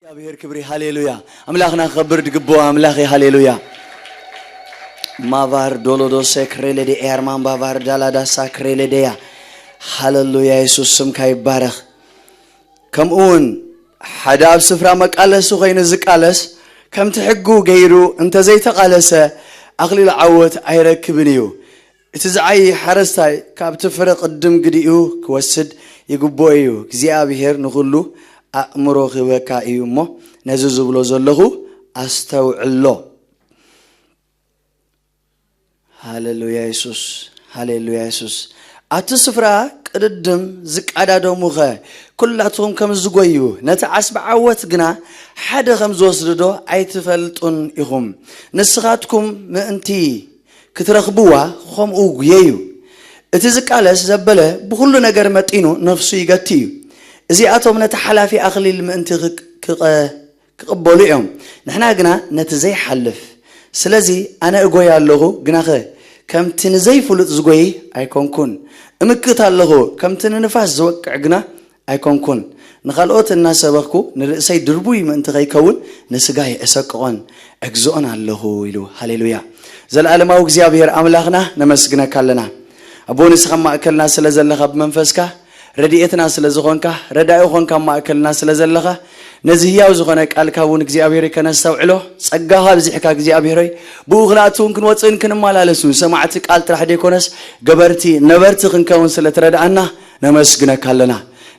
እግዚኣብሔር ክብሪ፣ ሃሌሉያ። ኣምላኽና ክኸብር ድግብኦ ኣምላኽ እዩ፣ ሃሌሉያ። ማቫር ዶሎዶ ሰክሬሌዴ ኤርማን ባቫር ዳላዳ ሳክሬሌዴያ። ሃሌሉያ፣ የሱስ ስምካ ይባረኽ። ከምኡ እውን ሓደ ኣብ ስፍራ መቃለሲ ኮይኑ ዝቃለስ ከምቲ ሕጉ ገይሩ እንተዘይተቓለሰ ኣኽሊል ዓወት ኣይረክብን እዩ። እቲ ዝዓይ ሓረስታይ ካብቲ ፍረ ቅድም ግዲኡ ክወስድ ይግብኦ እዩ። እግዚኣብሔር ንኹሉ ኣእምሮ ክህበካ እዩ እሞ ነዚ ዝብሎ ዘለኹ ኣስተውዕሎ። ሃሌሉያ የሱስ፣ ሃሌሉያ የሱስ። ኣብቲ ስፍራ ቅድድም ዝቃዳደሙኸ ኩላትኹም ከም ዝጎዩ ነቲ ዓስቢ ዓወት ግና ሓደ ከም ዝወስድዶ ኣይትፈልጡን ኢኹም? ንስኻትኩም ምእንቲ ክትረኽብዋ ኸምኡ ጉየዩ። እቲ ዝቃለስ ዘበለ ብኹሉ ነገር መጢኑ ነፍሱ ይገቲ እዩ። እዚኣቶም ነቲ ሓላፊ ኣኽሊል ምእንቲ ክቅ- ክቐ- ክቕበሉ እዮም። ንሕና ግና ነቲ ዘይሓልፍ። ስለዚ ኣነ እጎይ ኣለኹ፣ ግናኸ ከምቲ ንዘይፍሉጥ ዝጎይ ኣይኮንኩን። እምክት ኣለኹ፣ ከምቲ ንንፋስ ዝወቅዕ ግና ኣይኮንኩን። ንኻልኦት እናሰበኽኩ ንርእሰይ ድርቡይ ምእንቲ ከይከውን ንስጋይ እሰቅቖን እግዝኦን ኣለኹ ኢሉ። ሃሌሉያ። ዘለኣለማዊ እግዚኣብሔር ኣምላኽና ነመስግነካ ኣለና። ኣቦ ንስኻ ኣብ ማእከልና ስለ ዘለኻ ብመንፈስካ ረድኤትና ስለ ዝኾንካ ረዳኢ ኾንካ ኣብ ማእከልና ስለ ዘለኻ ነዚ ህያው ዝኾነ ቃልካ እውን እግዚኣብሔር ከነስተውዕሎ ጸጋኻ ኣብዚሕካ እግዚኣብሔር ሆይ ብኡ ክንኣትውን ክንወፅእን ክንመላለስን ሰማዕቲ ቃል ጥራሕ ዘይኮነስ ገበርቲ ነበርቲ ክንከውን ስለ ትረድኣና ነመስግነካ ኣለና።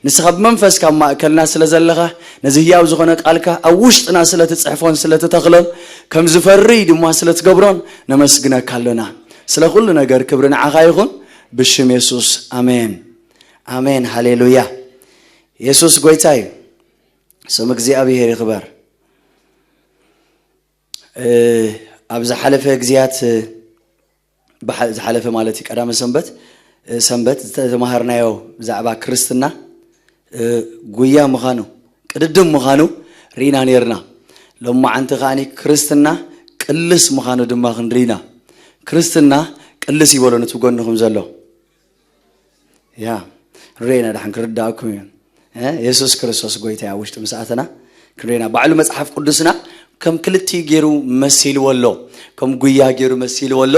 ንስኻ ብመንፈስካ ኣብ ማእከልና ስለ ዘለኻ ነዚ ህያው ዝኾነ ቃልካ ኣብ ውሽጥና ስለ ትጽሕፎን ስለ ትተኽሎን ከም ዝፈርይ ድማ ስለ ትገብሮን ነመስግነካ ኣለና። ስለ ኩሉ ነገር ክብሪ ንዓኻ ይኹን ብሽም የሱስ ኣሜን። ኣሜን ሃሌሉያ። የሱስ ጎይታ እዩ። ስም እግዚኣብሔር ይኽበር። ኣብ ዝሓለፈ ግዜያት ዝሓለፈ ማለት እዩ ቀዳመ ሰንበት ሰንበት ዝተተማሃርናዮ ብዛዕባ ክርስትና ጉያ ምዃኑ ቅድድም ምዃኑ ርኢና ነርና። ሎማዓንቲ ከዓኒ ክርስትና ቅልስ ምዃኑ ድማ ክንርኢና። ክርስትና ቅልስ ይበሎ ነቲ ጎንኹም ዘሎ። ያ ሬና ዳሕን ክርዳእኩም እዩ። የሱስ ክርስቶስ ጎይታ ኣብ ውሽጢ ምስኣተና ክንሬና ባዕሉ መጽሓፍ ቅዱስና ከም ክልቲኡ ገይሩ መሲልዎ ኣሎ። ከም ጉያ ገይሩ መሲልዎ ኣሎ።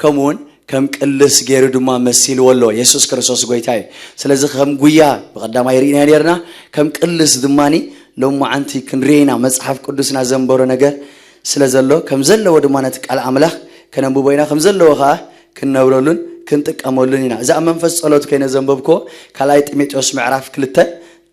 ከምኡውን ከም ቅልስ ገይሩ ድማ መሲልዎ ኣሎ። የሱስ ክርስቶስ ጎይታ እዩ። ስለዚ ከም ጉያ ብቐዳማይ ርኢና ነርና፣ ከም ቅልስ ድማ ሎማዓንቲ ክንሬና መጽሓፍ ቅዱስና ዘንበሮ ነገር ስለ ዘሎ ከም ዘለዎ ድማ ነቲ ቃል ኣምላኽ ከነንብቦ ኢና። ከም ዘለዎ ከኣ ክንነብረሉን ክንጥቀመሉን ኢና። እዛ ኣብ መንፈስ ጸሎት ኮይነ ዘንበብኮ ካልኣይ ጢሞቴዎስ ምዕራፍ ክልተ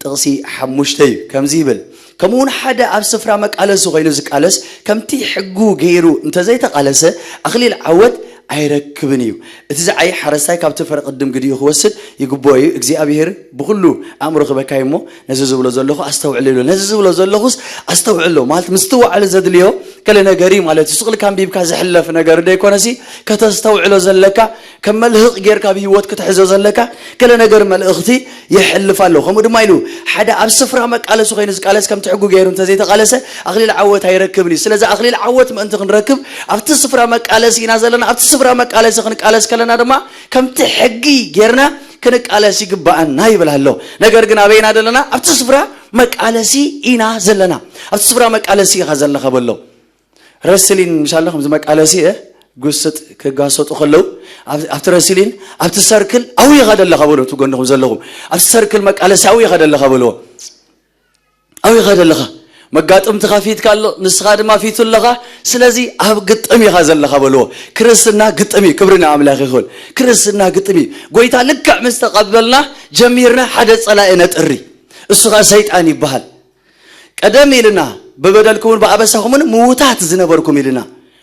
ጥቕሲ ሓሙሽተ እዩ። ከምዚ ይብል፣ ከምኡ እውን ሓደ ኣብ ስፍራ መቃለሲ ኮይኑ ዝቃለስ ከምቲ ሕጉ ገይሩ እንተዘይተቃለሰ ኣኽሊል ዓወት ኣይረክብን እዩ። እቲ ዝዓይ ሓረስታይ ካብቲ ፍረ ቅድም ግዲኡ ክወስድ ይግብኦ እዩ። እግዚኣብሔር ብኹሉ ኣእምሮ ክበካ እዩ እሞ ነዚ ዝብሎ ዘለኹ ኣስተውዕል ይብሎ። ነዚ ዝብሎ ዘለኹስ ኣስተውዕሎ ማለት ምስትውዓል ዘድልዮ ገለ ነገር እዩ ማለት እዩ። ስቕልካ ኣንቢብካ ዝሕለፍ ነገር ደይኮነሲ ከተስተውዕሎ ዘለካ ከም መልህቕ ጌርካ ኣብ ህይወት ክትሕዞ ዘለካ ገለ ነገር መልእኽቲ የሕልፍ ኣሎ። ከምኡ ድማ ኢሉ ሓደ ኣብ ስፍራ መቃለሲ ኮይኑ ዝቃለስ ከምቲ ሕጉ ገይሩ እንተዘይተቃለሰ ኣኽሊል ዓወት ኣይረክብን እዩ። ስለዚ ኣኽሊል ዓወት ምእንቲ ክንረክብ ኣብቲ ስፍራ መቃለሲ ኢና ዘለና። ኣብቲ ስፍራ መቃለሲ ክንቃለስ ከለና ድማ ከምቲ ሕጊ ጌርና ክንቃለስ ይግባኣና ይብል ኣሎ። ነገር ግን ኣበይና ዘለና? ኣብቲ ስፍራ መቃለሲ ኢና ዘለና። ኣብቲ ስፍራ መቃለሲ ኢኻ ዘለኻ በሎ። ረስሊን ምሻለ ከምዚ መቃለሲ እ ጉስጥ ክጋሰጡ ከለዉ ኣብ- ኣብቲ ረስሊን ኣብቲ ሰርክል ኣው ኢኻ ደለኻ በሎ። እቲ ጎንኹም ዘለኹም ኣብቲ ሰርክል መቃለሲ ኣው ኢኻ ደለኻ በልዎ። ኣው ኢኻ ደለኻ መጋጥምትኻ ፊትካ ኣሎ፣ ንስኻ ድማ ፊቱ ኣለኻ። ስለዚ ኣብ ግጥም ኢኻ ዘለኻ በልዎ። ክርስትና ግጥም እዩ። ክብሪ ንኣምላኽ ይኹን። ክርስትና ግጥም እዩ። ጎይታ ልክዕ ምስ ተቐበልና ጀሚርና ሓደ ጸላኢ ነጥሪ። እሱ ኸኣ ሰይጣን ይበሃል። ቀደም ኢልና ብበደልኩምን ብኣበሳኹምን ምዉታት ዝነበርኩም ኢልና።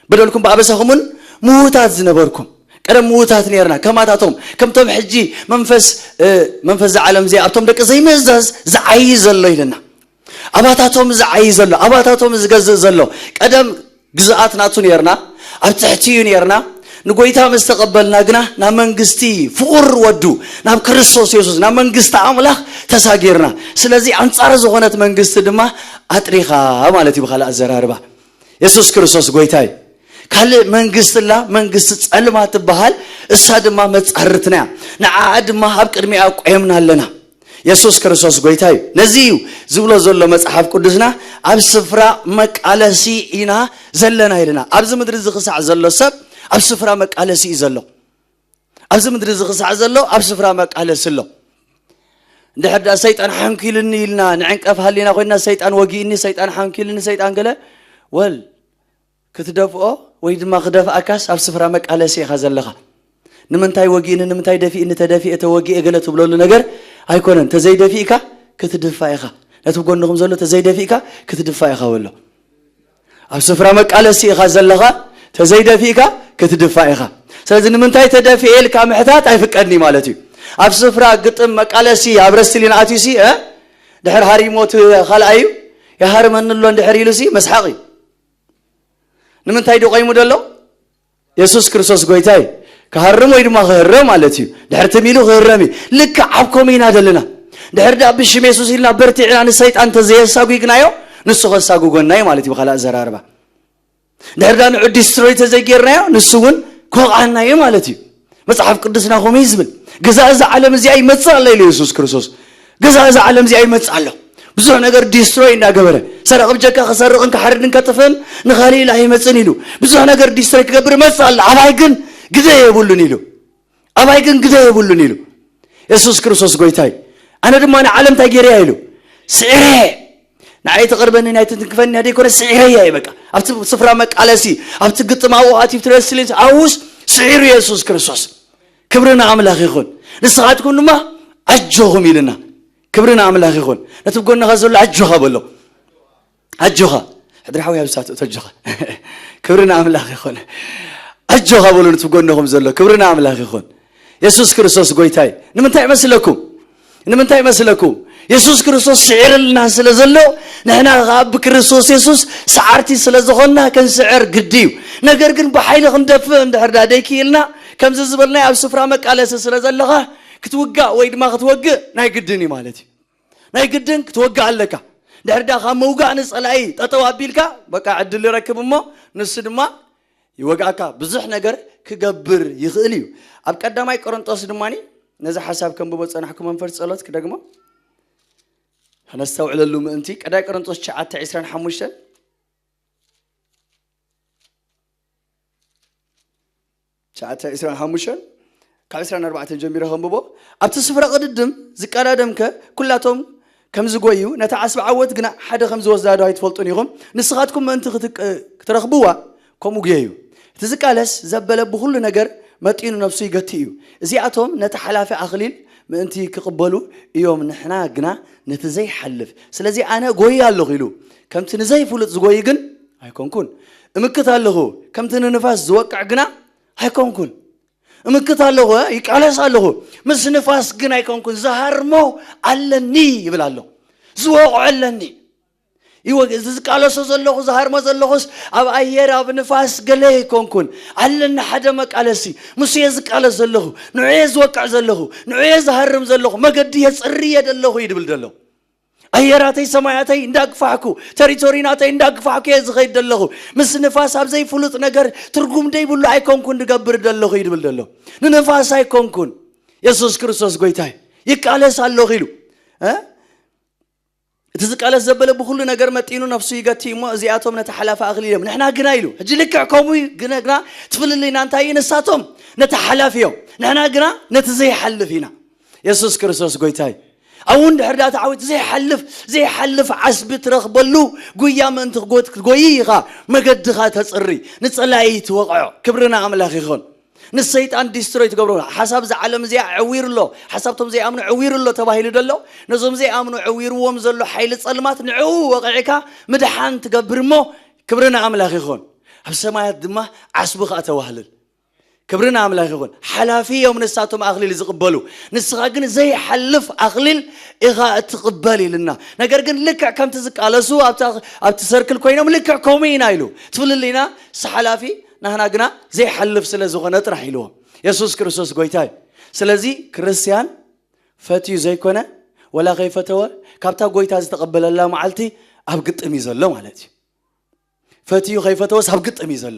በደልኩም ብኣበሳኹምን ምዉታት ዝነበርኩም። ቀደም ምዉታት ነርና ከማታቶም ከምቶም ሕጂ መንፈስ እ፣ መንፈስ ዝዓለም እዚ ኣብቶም ደቂ ዘይምእዛዝ ዝዓይ ዘሎ ኢልና። ኣባታቶም ዝዓይ ዘሎ ኣባታቶም ዝገዝእ ዘሎ ቀደም ግዝኣት ናቱ ነርና። ኣብ ትሕቲ እዩ ነርና። ንጎይታ ምስ ተቐበልና ግና ናብ መንግስቲ ፍቑር ወዱ ናብ ክርስቶስ የሱስ ናብ መንግስቲ ኣምላኽ ተሳጊርና። ስለዚ ኣንጻር ዝኾነት መንግስቲ ድማ ኣጥሪኻ ማለት እዩ ብኻልእ ኣዘራርባ። የሱስ ክርስቶስ ጎይታ እዩ። ካልእ መንግስቲ ኣላ መንግስቲ ጸልማ ትበሃል። እሳ ድማ መጻርትና እያ። ንዓኣ ድማ ኣብ ቅድሚኣ ቆየምና ኣለና። የሱስ ክርስቶስ ጎይታ እዩ። ነዚ እዩ ዝብሎ ዘሎ መጽሓፍ ቅዱስና፣ ኣብ ስፍራ መቃለሲ ኢና ዘለና ኢልና። ኣብዚ ምድሪ እዚ ክሳዕ ዘሎ ሰብ ኣብ ስፍራ መቃለሲ እዩ ዘሎ። ኣብዚ ምድሪ እዚ ክሳዕ ዘሎ ኣብ ስፍራ መቃለሲ ኣሎ። እንድሕር ደኣ ሰይጣን ሓንኪልኒ ኢልና ንዕንቀፍ ሃሊና ኮይና፣ ሰይጣን ወጊእኒ፣ ሰይጣን ሓንኪልኒ፣ ሰይጣን ገለ፣ ወል ክትደፍኦ ወይ ድማ ክደፍኣካስ ኣብ ስፍራ መቃለሲ ኢኻ ዘለኻ። ንምንታይ ወጊእኒ፣ ንምንታይ ደፊእኒ፣ ተደፊኤ ተወጊኤ ገለ ትብለሉ ነገር ኣይኮነን። ተዘይደፊእካ ክትድፋእ ኢኻ። ነቲ ብጎንኹም ዘሎ ተዘይደፊእካ ክትድፋእ ኢኻ በሎ። ኣብ ስፍራ መቃለሲ ኢኻ ዘለኻ፣ ተዘይደፊእካ ክትድፋእ ኢኻ። ስለዚ ንምንታይ ተደፊኤ ኢልካ ምሕታት ኣይፍቀድኒ ማለት እዩ። ኣብ ስፍራ ግጥም መቃለሲ ኣብ ረስትሊን ኣትዩሲ እ ድሕር ሃሪሞ እቲ ካልኣዩ ይሃርመኒ ኣሎ እንድሕር ኢሉሲ መስሓቕ እዩ። ንምንታይ ድዩ ቆይሙ ደሎ? የሱስ ክርስቶስ ጎይታ እዩ። ክሃርም ወይ ድማ ክህረም ማለት እዩ። ድሕር ትም ኢሉ ክህረም እዩ። ልክዕ ኣብ ከምኡ ኢና ደለና። ድሕር ደኣ ብሽም የሱስ ኢልና በርቲዕና ንሰይጣን እንተዘየሳጒግናዮ፣ ንሱ ከሳጉጎና እዩ ማለት እዩ። ብኻልእ ኣዘራርባ፣ ድሕር ደኣ ንዑ ዲስትሮይ ተዘይጌርናዮ፣ ንሱ እውን ክወቕዓና እዩ ማለት እዩ። መጽሓፍ ቅዱስና ከምኡ እዩ ዝብል። ገዛ እዛ ዓለም እዚኣ ይመጽእ ኣሎ ኢሉ የሱስ ክርስቶስ። ገዛ እዛ ዓለም እዚኣ ይመጽእ ኣሎ። ብዙሕ ነገር ዲስትሮይ እናገበረ፣ ሰረቕ ብጀካ ክሰርቕን ክሓርድን ከጥፍእን ንኻልእ ኢሉ ኣይመጽእን ኢሉ። ብዙሕ ነገር ዲስትሮይ ክገብር ይመጽእ ኣሎ። ኣባይ ግን ግደ የብሉን ኢሉ። ኣባይ ግን ግደ የብሉን ኢሉ። የሱስ ክርስቶስ ጎይታይ። ኣነ ድማ ንዓለም እንታይ ገይረያ ኢሉ። ስዒረ። ንዓይ ትቕርበኒ ናይ ትንክፈኒ ናይ ደይኮነ ስዒረያ እዩ በቃ። ኣብቲ ስፍራ መቃለሲ፣ ኣብቲ ግጥም ኣብኡ ኣትዩ ትረስሊን ኣውስ ስዒሩ የሱስ ክርስቶስ። ክብሪ ንኣምላኽ ይኹን። ንስኻትኩም ድማ ኣጆኹም ኢልና። ክብሪ ንኣምላኽ ይኹን። ነቲ ብጎንኻ ዘሎ ኣጆኻ በሎ። ኣጆኻ። ሕድሪ ሓውያ ብሳት እቶ ኣጆኻ። ክብሪ ንኣምላኽ ይኹን። ኣጆኻ በሉ ነቲ ብጎንኹም ዘሎ። ክብሪ ንኣምላኽ ይኹን። የሱስ ክርስቶስ ጎይታይ። ንምንታይ ይመስለኩም? ንምንታይ ይመስለኩም? የሱስ ክርስቶስ ስዒርልና ስለ ዘሎ፣ ንሕና ኸዓ ብክርስቶስ የሱስ ሰዓርቲ ስለ ዝኾንና ክንስዕር ግዲ እዩ። ነገር ግን ብሓይሊ ክንደፍእ እንድሕር ዳ ደይክኢልና፣ ከምዚ ዝበልናዮ ኣብ ስፍራ መቃለሲ ስለ ዘለኻ፣ ክትውጋእ ወይ ድማ ክትወግእ ናይ ግድን እዩ ማለት እዩ። ናይ ግድን ክትወግእ ኣለካ። ድሕር ዳ ካብ ምውጋእ ንጸላኢ ጠጠው ኣቢልካ፣ በቃ ዕድል ይረክብ እሞ ንሱ ድማ ይወግኣካ። ብዙሕ ነገር ክገብር ይኽእል እዩ። ኣብ ቀዳማይ ቆሮንጦስ ድማ ነዚ ሓሳብ ከንብቦ ጸናሕኩ፣ መንፈስ ጸሎት ክደግሞ ከነስተውዕለሉ ምእንቲ። ቀዳማይ ቆሮንጦስ ትሽዓተ ዕስራን ሓሙሽተን፣ ትሽዓተ ዕስራን ሓሙሽተን ካብ ዕስራን ኣርባዕተን ጀሚረ ከንብቦ። ኣብቲ ስፍራ ቅድድም ዝቀዳደምከ ኩላቶም ከም ዝጎዩ፣ ነታ ዓስቢ ዓወት ግና ሓደ ከም ዝወስዳ ዶ ኣይትፈልጡን ኢኹም? ንስኻትኩም ምእንቲ ክትቅ-፣ ክትረኽብዋ ከምኡ ጉየዩ። እቲ ዝቃለስ ዘበለ ብኹሉ ነገር መጢኑ ነፍሱ ይገቲ እዩ። እዚኣቶም ነቲ ሓላፊ ኣኽሊል ምእንቲ ክቕበሉ እዮም፣ ንሕና ግና ነቲ ዘይሓልፍ። ስለዚ ኣነ ጎይ ኣለኹ ኢሉ፣ ከምቲ ንዘይፍሉጥ ዝጎይ ግን ኣይኮንኩን። እምክት ኣለኹ፣ ከምቲ ንንፋስ ዝወቅዕ ግና ኣይኮንኩን። እምክት ኣለኹ፣ ይቃለስ ኣለኹ፣ ምስ ንፋስ ግን ኣይኮንኩን። ዝሃርሞ ኣለኒ ይብል ኣሎ፣ ዝወቕዖ ኣለኒ። ይወ-፣ እዚ ዝቃለሶ ዘለኹ፣ ዝሃርሞ ዘለኹስ ኣብ ኣየር፣ ኣብ ንፋስ ገለ ኣይኮንኩን። ኣለኒ ሓደ መቃለሲ፣ ምስ እየ ዝቃለስ ዘለኹ፣ ንዑ እየ ዝወቅዕ ዘለኹ፣ ንዑ እየ ዝሃርም ዘለኹ፣ መገዲ እየ ጽርየ ዘለኹ እዩ ድብል ዘሎ። ኣየራተይ ሰማያተይ እንዳግፋሕኩ፣ ተሪቶሪ ናተይ እንዳግፋሕኩ እየ ዝኸይድ ዘለኹ። ምስ ንፋስ ኣብ ዘይፍሉጥ ነገር ትርጉም ደይብሉ ኣይኮንኩን ድገብር ዘለኹ እዩ ድብል ዘሎ። ንንፋስ ኣይኮንኩን። የሱስ ክርስቶስ ጎይታይ። ይቃለስ ኣለኹ ኢሉ። እ? እቲ ዝቃለስ ዘበለ ብኹሉ ነገር መጢኑ ነፍሱ ይገቲ እሞ፣ እዚኣቶም ነቲ ሓላፊ ኣኽሊል እዮም። ንሕና ግና ኢሉ። ሕጂ ልክዕ ከምኡ እዩ፣ ግና፣ ግና እቲ ፍልልይና እንታይ እዩ? ንሳቶም ነቲ ሓላፊ እዮም። ንሕና ግና ነቲ ዘይሓልፍ ኢና። የሱስ ክርስቶስ ጎይታይ። ኣብኡ እንድሕር ደኣ ተዓዊት ዘይሓልፍ፣ ዘይሓልፍ ዓስቢ ትረኽበሉ ጉያ ምእንቲ ክትጎ-፣ ክትጎይ ኢኻ። መገድኻ ተጽሪ፣ ንጸላኢ ትወቕዖ። ክብሪ ንኣምላኽ ይኹን። ንሰይጣን ዲስትሮይ ትገብሮ። ሓሳብ እዛ ዓለም እዚኣ ዕዊሩ ኣሎ፣ ሓሳብቶም ዘይኣምኑ ዕዊሩ ኣሎ ተባሂሉ ደሎ። ነዞም ዘይኣምኑ ዕዊርዎም ዘሎ ሓይሊ ጸልማት ንዕኡ ወቕዕካ ምድሓን ትገብር እሞ፣ ክብሪ ንኣምላኽ ይኹን። ኣብ ሰማያት ድማ ዓስቢ ኸኣ ተዋህልል። ክብሪ ንኣምላኽ ይኹን። ሓላፊ እዮም ንሳቶም ኣኽሊል ዝቕበሉ፣ ንስኻ ግን ዘይሓልፍ ኣኽሊል ኢኻ እትቕበል ኢልና። ነገር ግን ልክዕ ከምቲ ዝቃለሱ ኣብታ፣ ኣብቲ ሰርክል ኮይኖም ልክዕ ከምኡ ኢና ኢሉ። እቲ ፍልልይና ንሱ ሓላፊ፣ ናህና ግና ዘይሓልፍ ስለ ዝኾነ ጥራሕ ኢልዎ። የሱስ ክርስቶስ ጎይታ እዩ። ስለዚ ክርስትያን ፈትዩ ዘይኮነ፣ ወላ ከይፈተወ፣ ካብታ ጎይታ ዝተቐበለላ መዓልቲ ኣብ ግጥም እዩ ዘሎ ማለት እዩ። ፈትዩ ከይፈተወስ ኣብ ግጥም እዩ ዘሎ።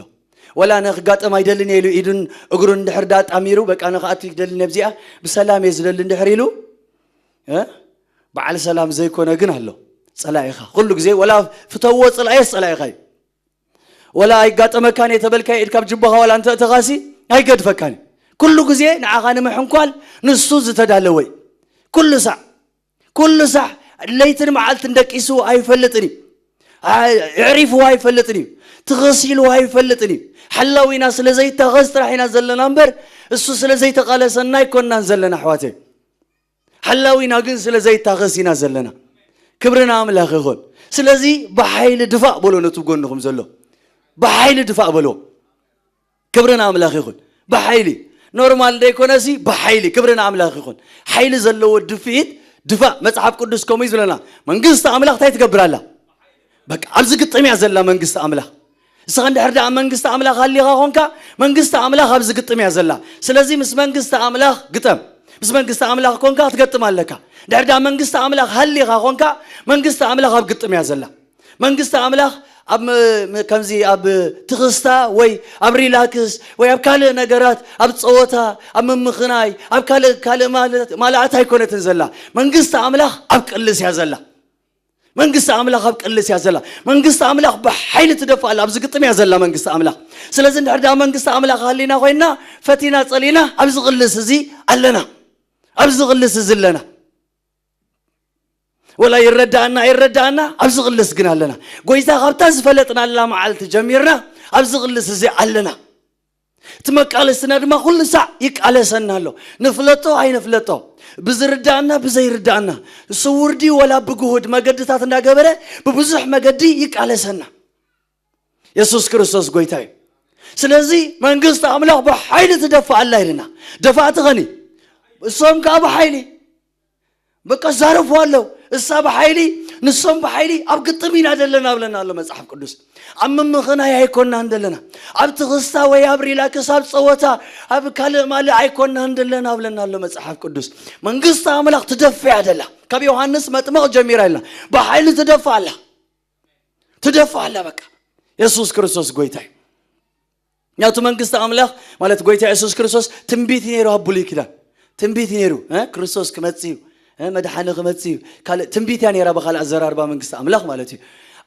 ወላ ኣነ ክጋጠም ኣይደልን እየ ኢሉ ኢዱን እግሩን እንድሕር ዳጣሚሩ፣ በቃ ኣነ ክኣቱ ይደልን ኣብዚኣ ብሰላም እየ ዝደሊ እንድሕር ኢሉ፣ እ? በዓል ሰላም ዘይኮነ ግን ኣሎ። ጸላኢኻ ኩሉ ግዜ፣ ወላ ፍተዎ ጸላኢስ ጸላኢኻ እዩ። ወላ ኣይጋጠመካን እየ ተበልካዮ ኢድካ ኣብ ጅባኻ ዋላ እንተ እተኻሲ ኣይገድፈካን እዩ። ኩሉ ግዜ ንዓኻ ንምሕንኳል ንሱ ዝተዳለወ እዩ። ኩሉ ሳዕ፣ ኩሉ ሳዕ፣ ለይትን መዓልትን ደቂሱ ኣይፈልጥን እዩ። ኣ- ኣዕሪፍዎ ኣይፈልጥን እዩ። ትኽስ ኢልዎ ኣይፈልጥን እዩ። ሓላዊና ስለ ዘይታኸስ ጥራሕ ኢና ዘለና እምበር፣ እሱ ስለ ዘይተቓለሰና ኣይኮንናን ዘለና ኣሕዋተይ። ሓላዊና ግን ስለ ዘይታኸስ ኢና ዘለና። ክብሪ ንኣምላኽ ይኹን። ስለዚ ብሓይሊ ድፋእ በሎ ነቲ ጎንኹም ዘሎ። ብሓይሊ ድፋእ በሎ። ክብሪ ንኣምላኽ ይኹን። ብሓይሊ፣ ኖርማል ዘይኮነሲ ብሓይሊ። ክብሪ ንኣምላኽ ይኹን። ሓይሊ ዘለዎ ድፍኢት ድፋእ። መጽሓፍ ቅዱስ ከምኡ እዩ ዝብለና። መንግስቲ ኣምላኽ እንታይ ትገብር ኣላ? በቃ ኣብዚ ግጥም እያ ዘላ መንግስቲ ኣምላኽ። ንስኻ እንድሕር ደኣ መንግስቲ ኣምላኽ ሃሊኻ ኾንካ፣ መንግስቲ ኣምላኽ ኣብዚ ግጥም እያ ዘላ። ስለዚ ምስ መንግስቲ ኣምላኽ ግጠም። ምስ መንግስቲ ኣምላኽ ኮንካ ክትገጥም ኣለካ። እንድሕር ደኣ መንግስቲ ኣምላኽ ሃሊኻ ኾንካ፣ መንግስቲ ኣምላኽ ኣብ ግጥም እያ ዘላ። መንግስቲ ኣምላኽ ኣብ ም- ም- ከምዚ ኣብ ትኽስታ ወይ ኣብ ሪላክስ ወይ ኣብ ካልእ ነገራት፣ ኣብ ጸወታ፣ ኣብ ምምኽናይ፣ ኣብ ካልእ ካልእ ማለት ማልኣት ኣይኮነትን ዘላ። መንግስቲ ኣምላኽ ኣብ ቅልስ እያ ዘላ። መንግስቲ ኣምላኽ ኣብ ቅልስ እያ ዘላ። መንግስቲ ኣምላኽ ብሓይሊ ትደፍእ ኣላ። ኣብዚ ግጥም እያ ዘላ መንግስቲ ኣምላኽ። ስለዚ እንድሕር ደኣ መንግስቲ ኣምላኽ ሃሊና ኮይና፣ ፈቲና ጸሊና ኣብዚ ቅልስ እዚ ኣለና። ኣብዚ ቅልስ እዚ ኣለና። ወላ ይረዳእና ይረዳእና ኣብዚ ቅልስ ግን ኣለና። ጎይታ ካብታ ዝፈለጥናላ መዓልቲ ጀሚርና ኣብዚ ቅልስ እዚ ኣለና። እቲ መቃለስትና ድማ ኩሉ ሳዕ ይቃለሰና ኣሎ። ንፍለጦ ኣይንፍለጦ፣ ብዝርዳእና ብዘይርዳእና፣ ስውር ድዩ ወላ ብግሁድ መገድታት እንዳገበረ ብብዙሕ መገዲ ይቃለሰና። የሱስ ክርስቶስ ጎይታ እዩ። ስለዚ መንግስቲ ኣምላኽ ብሓይሊ ትደፍእ ኣላ ኢልና፣ ደፋእቲ ኸኒ እሶም ከዓ ብሓይሊ በቃ ዛረፉ ኣለዉ። እሳ ብሓይሊ፣ ንሶም ብሓይሊ፣ ኣብ ግጥም ኢና ዘለና ብለና ኣሎ መጽሓፍ ቅዱስ። ኣብ ምምኽናይ ኣይኮናን ዘለና፣ ኣብ ትኽስታ ወይ ኣብ ሪላክስ፣ ኣብ ጸወታ፣ ኣብ ካልእ ማልእ ኣይኮናን ዘለና ብለና ኣሎ መጽሓፍ ቅዱስ። መንግስቲ ኣምላኽ ትደፍእ እያ ደላ። ካብ ዮሃንስ መጥምቕ ጀሚራ ኢልና ብሓይሊ ትደፍእ ኣላ። ትደፍእ ኣላ በቃ። የሱስ ክርስቶስ ጎይታ እዩ። ምክንያቱ መንግስቲ ኣምላኽ ማለት ጎይታ የሱስ ክርስቶስ ትንቢት እዩ ነይሩ ኣብ ብሉይ ኪዳን። ትንቢት እዩ ነይሩ፣ እ? ክርስቶስ ክመጽእ እዩ፣ እ? መድሓኒ ክመጽእ እዩ። ካልእ ትንቢት እያ ነይራ ብኻልእ ኣዘራርባ መንግስቲ ኣምላኽ ማለት እዩ።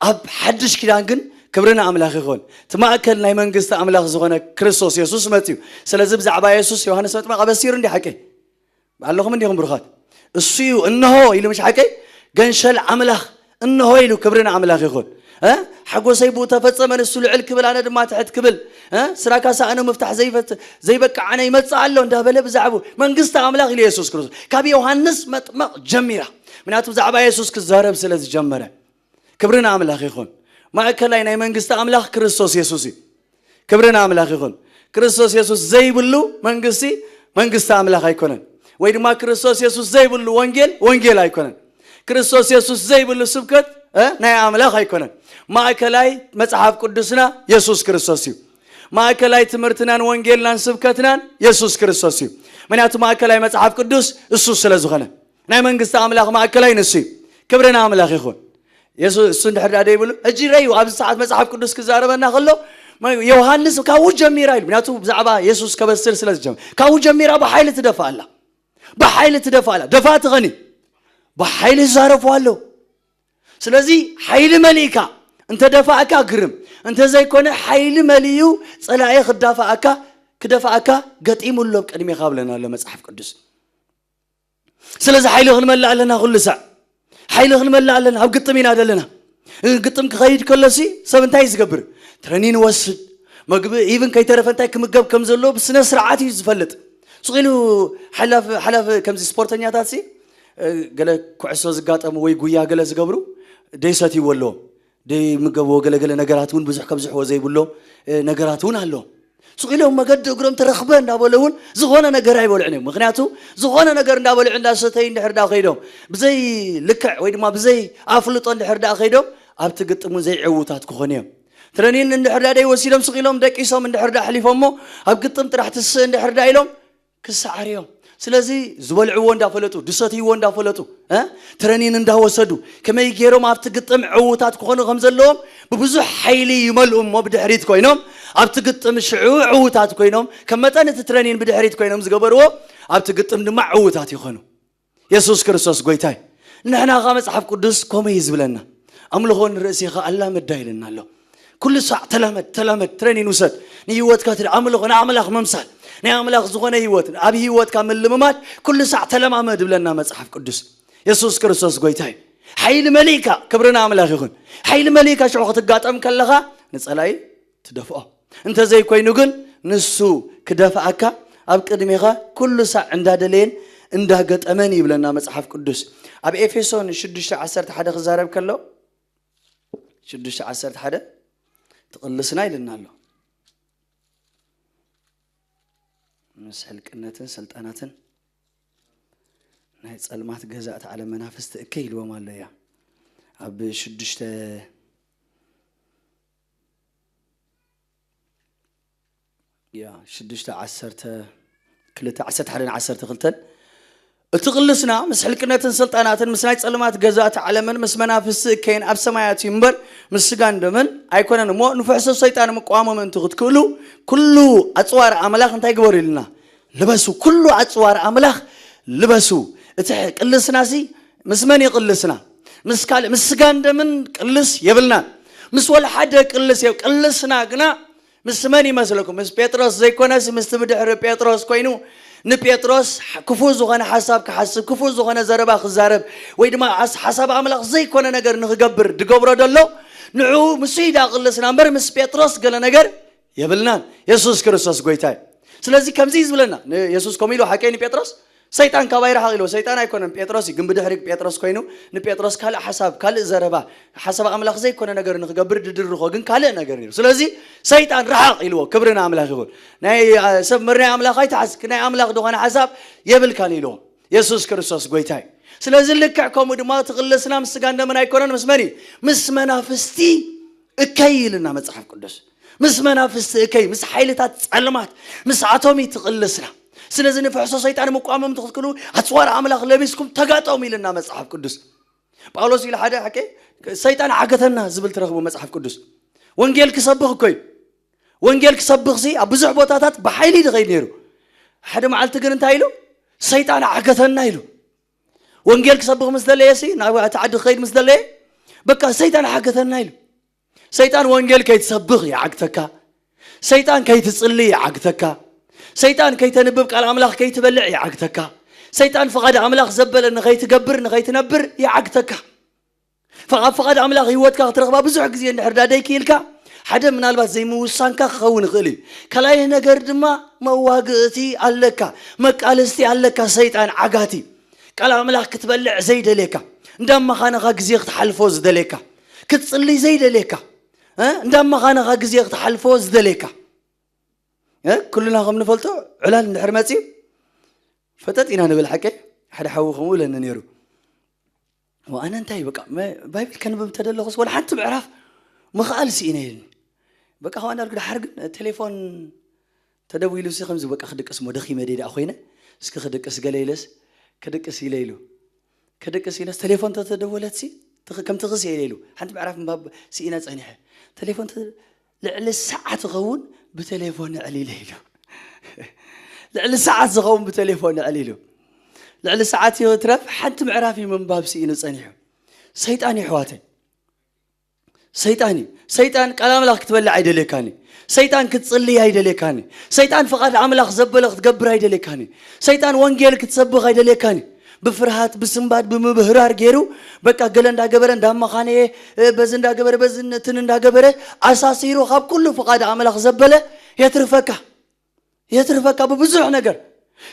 ኣብ ሓድሽ ኪዳን ግን ክብሪ ንኣምላኽ ይኹን። እቲ ማእከል ናይ መንግስቲ ኣምላኽ ዝኾነ ክርስቶስ የሱስ መጽኡ። ስለዚ ብዛዕባ የሱስ ዮሃንስ መጥምቕ ኣበሲሩ እንዲ ሓቂ ኣለኹም እንዲኹም ብሩኻት። እሱ እዩ እንሆ ኢሉ ምሽ ሓቀይ ገንሸል ኣምላኽ እንሆ ኢሉ ክብሪ ንኣምላኽ ይኹን። እ? ሓጎሰይ ብኡ ተፈጸመ፣ ንሱ ልዕል ክብል ኣነ ድማ ትሕት ክብል፣ እ? ስራካ ሳእኑ ምፍታሕ ዘይፈት ዘይበቅዓነ ይመጽእ ኣሎ እንዳበለ ብዛዕቡ መንግስቲ ኣምላኽ ኢሉ የሱስ ክርስቶስ ካብ ዮሃንስ መጥመቕ ጀሚራ። ምክንያቱ ብዛዕባ የሱስ ክዛረብ ስለ ዝጀመረ። ክብሪ ንኣምላኽ ይኹን። ማእከላይ ናይ መንግስቲ ኣምላኽ ክርስቶስ የሱስ እዩ። ክብሪ ንኣምላኽ ይኹን። ክርስቶስ የሱስ ዘይብሉ መንግስቲ መንግስቲ ኣምላኽ ኣይኮነን። ወይ ድማ ክርስቶስ የሱስ ዘይብሉ ወንጌል ወንጌል ኣይኮነን። ክርስቶስ የሱስ ዘይብሉ ስብከት እ፣ ናይ ኣምላኽ ኣይኮነን። ማእከላይ መጽሓፍ ቅዱስና የሱስ ክርስቶስ እዩ። ማእከላይ ትምህርትናን ወንጌልናን ስብከትናን የሱስ ክርስቶስ እዩ። ምክንያቱ ማእከላይ መጽሓፍ ቅዱስ እሱ ስለ ዝኾነ። ናይ መንግስቲ ኣምላኽ ማእከላይ ንሱ እዩ። ክብሪ ንኣምላኽ ይኹን። የሱስ እሱ እንድሕር ደኣ ደይብሉ፣ ሕጂ ረዩ ኣብዚ ሰዓት መጽሓፍ ቅዱስ ክዛረበና ከሎ፣ መ- ዮሃንስ ካብኡ ጀሚራ ኢሉ። ምክንያቱ ብዛዕባ የሱስ ከበስር ስለ ዝጀመር። ካብኡ ጀሚራ ብሓይሊ ትደፍእ ኣላ። ብሓይሊ ትደፍእ ኣላ። ደፋእቲ ኸኒ ብሓይሊ ዝዛረፉ ኣለዉ። ስለዚ ሓይሊ መሊእካ እንተ ደፋእካ ግርም፣ እንተ ዘይኮነ ሓይሊ መሊኡ ጸላኢ ክዳፋእካ ክደፋእካ ገጢሙ ኣሎ ኣብ ቅድሜኻ ብለና ኣሎ መጽሓፍ ቅዱስ። ስለዚ ሓይሊ ክንመልእ ኣለና፣ ኩሉ ሳዕ ሓይሊ ክንመልእ ኣለና። ኣብ ግጥም ኢና ዘለና። ግጥም ክኸይድ ከሎሲ ሰብ እንታይ እዩ ዝገብር? ትረኒን ይወስድ። መግቢ ኢቭን ከይተረፈ እንታይ ክምገብ ከም ዘለዎ ብስነ ስርዓት እዩ ዝፈልጥ። ስቕ ኢሉ ሓላፍ ሓላፍ ከምዚ ስፖርተኛታት ሲ ገለ ኩዕሶ ዝጋጠሙ ወይ ጉያ ገለ ዝገብሩ ደይሰትይዎ ኣለዎም። ደይምገብዎ ገለገለ ነገራት እውን ብዙሕ ከብዝሕዎ ዘይብሎም ነገራት እውን ኣለዎም። ስቕ ኢሎም መገዲ እግሮም ተረኽበ እንዳበለ እውን ዝኾነ ነገር ኣይበልዑን እዮም። ምክንያቱ ዝኾነ ነገር እንዳበልዑ እንዳሰተዩ እንድሕር ዳ ከይዶም ብዘይ ልክዕ ወይ ድማ ብዘይ ኣፍልጦ እንድሕር ዳ ከይዶም ኣብቲ ግጥም እውን ዘይዕውታት ክኾኑ እዮም። ትረኒን እንድሕር ዳ ደይወሲዶም ስቕ ኢሎም ደቂሶም እንድሕር ዳ ኣሕሊፎሞ ኣብ ግጥም ጥራሕ ትስእ እንድሕር ዳ ኢሎም ክሰዓር እዮም። ስለዚ ዝበልዕዎ እንዳፈለጡ ድሰትይዎ እንዳፈለጡ እ ትረኒን እንዳወሰዱ ከመይ ገይሮም ኣብቲ ግጥም ዕዉታት ክኾኑ ከም ዘለዎም ብብዙሕ ሓይሊ ይመልኡ እሞ ብድሕሪት ኮይኖም ኣብቲ ግጥም ሽዑ ዕዉታት ኮይኖም ከም መጠን እቲ ትረኒን ብድሕሪት ኮይኖም ዝገበርዎ ኣብቲ ግጥም ድማ ዕዉታት ይኾኑ። የሱስ ክርስቶስ ጎይታይ። ንሕና ኸዓ መጽሓፍ ቅዱስ ከምኡ እዩ ዝብለና። ኣምልኾ ንርእሲኻ ኣላምዳ ኢለና ኣሎ። ኩሉ ሳዕ ተላመድ፣ ተላመድ፣ ትሬኒን ውሰድ። ንህይወትካ ትድ-፣ ኣምልኾ ንኣምላኽ ምምሳል። ናይ ኣምላኽ ዝኾነ ህይወት፣ ኣብ ህይወትካ ምልምማድ ኩሉ ሳዕ ተለማመድ ይብለና መጽሓፍ ቅዱስ። የሱስ ክርስቶስ ጎይታ እዩ። ሓይሊ መሊእካ፣ ክብሪ ንኣምላኽ ይኹን። ሓይሊ መሊእካ ሽዑ ክትጋጠም ከለኻ ንጸላኢ ትደፍኦ። እንተዘይኮይኑ ግን ንሱ ክደፍኣካ ኣብ ቅድሜኻ ኩሉ ሳዕ እንዳደለየን እንዳገጠመን ይብለና መጽሓፍ ቅዱስ። ኣብ ኤፌሶን ሽዱሽተ ዓሰርተ ሓደ ክዛረብ ከሎ፣ ሽዱሽተ ዓሰርተ ሓደ ትቕልስና ኢልና ኣሎ። ምስ ሕልቅነትን ስልጣናትን ናይ ጸልማት ገዛእቲ ዓለም መናፍስቲ እከይ ኢልዎም ኣሎ እያ። ኣብ ሽዱሽተ ያ ሽዱሽተ ዓሰርተ ክልተ ዓሰርተ ሓደ ዓሰርተ ክልተን እቲ ቅልስና ምስ ሕልቅነትን ስልጣናትን ምስ ናይ ጸልማት ገዛእቲ ዓለምን ምስ መናፍስቲ እከይን ኣብ ሰማያት እዩ እምበር ምስ ስጋን ደምን ኣይኮነን እሞ ንፍሕሶ ሰይጣን ምቋሞ ምእንቲ ክትክእሉ ኩሉ ኣጽዋር ኣምላኽ እንታይ ግበሩ ኢልና ልበሱ። ኩሉ ኣጽዋር ኣምላኽ ልበሱ። እቲ ቅልስናሲ ምስ መን ይቕልስና? ምስ ካልእ ምስ ስጋን ደምን ቅልስ የብልናን። ምስ ወላ ሓደ ቅልስ የብ ቅልስና ግና ምስ መን ይመስለኩም? ምስ ጴጥሮስ ዘይኮነስ ምስቲ ብድሕሪ ጴጥሮስ ኮይኑ ንጴጥሮስ ክፉእ ዝኾነ ሓሳብ ክሓስብ ክፉእ ዝኾነ ዘረባ ክዛረብ ወይ ድማ ሓሳብ ኣምላኽ ዘይኮነ ነገር ንክገብር ድገብሮ ደሎ ንዑ ምስ ኢዳ ቅልስና እምበር ምስ ጴጥሮስ ገለ ነገር የብልናን። የሱስ ክርስቶስ ጎይታ እዩ። ስለዚ ከምዚ እዩ ዝብለና ንየሱስ ከምኡ ኢሉ ሓቀይ ንጴጥሮስ ሰይጣን ካባይ ረሓቕ ኢልዎ። ሰይጣን ኣይኮነን ጴጥሮስ እዩ። ግን ብድሕሪ ጴጥሮስ ኮይኑ ንጴጥሮስ ካልእ ሓሳብ ካልእ ዘረባ ሓሳብ ኣምላኽ ዘይኮነ ነገር ንክገብር ድድርኾ ግን ካልእ ነገር ነይሩ። ስለዚ ሰይጣን ረሓቕ ኢልዎ። ክብሪ ንኣምላኽ ይኹን። ናይ ሰብ ምርናይ ኣምላኽ ኣይትሓዝ ናይ ኣምላኽ ዝኾነ ሓሳብ የብልካን ኢልዎ። የሱስ ክርስቶስ ጎይታ እዩ። ስለዚ ልክዕ ከምኡ ድማ ትቕልስና ምስ ስጋን ደምን ኣይኮነን ምስ መን እዩ? ምስ መናፍስቲ እከይ ኢልና መጽሓፍ ቅዱስ ምስ መናፍስቲ እከይ ምስ ሓይልታት ጸልማት ምስኣቶም እዩ ትቕልስና። ስለዚ ንፍሕሶ ሰይጣን ምቋሞም ትኽትክሉ ኣጽዋር ኣምላኽ ለቢስኩም ተጋጠሙ ኢልና መጽሓፍ ቅዱስ። ጳውሎስ ኢሉ ሓደ ሓቂ ሰይጣን ዓገተና ዝብል ትረኽቡ መጽሓፍ ቅዱስ። ወንጌል ክሰብኽ እኮ እዩ። ወንጌል ክሰብኽሲ ኣብ ብዙሕ ቦታታት ብሓይሊ ይኸይድ ነይሩ። ሓደ መዓልቲ ግን እንታይ ኢሉ? ሰይጣን ዓገተና ኢሉ። ወንጌል ክሰብኽ ምስ ደለየ ሲ ናብ እቲ ዓዲ ክኸይድ ምስ ደለየ በቃ ሰይጣን ዓገተና ኢሉ። ሰይጣን ወንጌል ከይትሰብኽ ይዓግተካ። ሰይጣን ከይትጽሊ ይዓግተካ። ሰይጣን ከይተንብብ ቃል ኣምላኽ ከይትበልዕ ይዓግተካ። ሰይጣን ፍቓድ ኣምላኽ ዘበለ ንኸይትገብር ንኸይትነብር ይዓግተካ። ኣብ ፍቓድ ኣምላኽ ህይወትካ ክትረኽባ ብዙሕ ግዜ እንድሕር ዳደይ ክኢልካ ሓደ ምናልባት ዘይምውሳንካ ክኸውን ይኽእል እዩ። ካልኣይ ነገር ድማ መዋግእቲ ኣለካ፣ መቃልስቲ ኣለካ። ሰይጣን ዓጋቲ ቃል ኣምላኽ ክትበልዕ ዘይደልየካ፣ እንዳመኻነኻ ግዜ ክትሓልፎ ዝደልየካ፣ ክትጽልይ ዘይደልየካ፣ እ? እንዳመኻነኻ ግዜ ክትሓልፎ ዝደልየካ። እ? ኩልና ከም ንፈልጦ ዕላል እንድሕር መጺኡ ፈጠጥ ኢና ንብል ሓቀይ። ሓደ ሓዊ ከምኡ ኢለኒ ነይሩ። ወኣነ እንታይ በቃ መ- ባይብል ከንብብ እንተደለኹስ ወላ ሓንቲ ምዕራፍ ምኽኣል ስኢነ ኢልኒ። በቃ ከማ እንዳልኩ ድሓር ግን ቴሌፎን ተደዊሉ ሲ ከምዚ በቃ ክድቅስ ሞ ደኺመ ደይ ደኣ ኮይነ እስኪ ክድቅስ ገለ ኢለስ ክድቅስ ኢለ ኢሉ ክድቅስ ኢለስ ቴሌፎን ተተደወለት ሲ ትኽ- ከም ትኽስ ኢለ ኢሉ ሓንቲ ምዕራፍ ምንባብ ስኢነ ጸኒሐ ቴሌፎን ተ- ልዕሊ ሰዓት ኸውን ብቴሌፎን ዕሊለ ኢሉ ልዕሊ ሰዓት ዝኸውን ብቴሌፎን ዕሊሉ ልዕሊ ሰዓት ይትረፍ ሓንቲ ምዕራፍ እዩ ምንባብ ስኢኑ ጸኒሑ ሰይጣን እዩ ኣሕዋተይ ሰይጣን እዩ ሰይጣን ቃል ኣምላኽ ክትበልዕ ኣይደልየካን እዩ ሰይጣን ክትጽልይ ኣይደልየካን እዩ ሰይጣን ፍቓድ ኣምላኽ ዘበለ ክትገብር ኣይደልየካን እዩ ሰይጣን ወንጌል ክትሰብኽ ኣይደልየካን እዩ ብፍርሃት ብስንባድ ብምብህራር ገይሩ በቃ ገለ እንዳገበረ እንዳመኻነየ በዚ እንዳገበረ በዚ ነትን እንዳገበረ ኣሳሲሩ ካብ ኩሉ ፍቓድ ኣምላኽ ዘበለ የትርፈካ የትርፈካ ብብዙሕ ነገር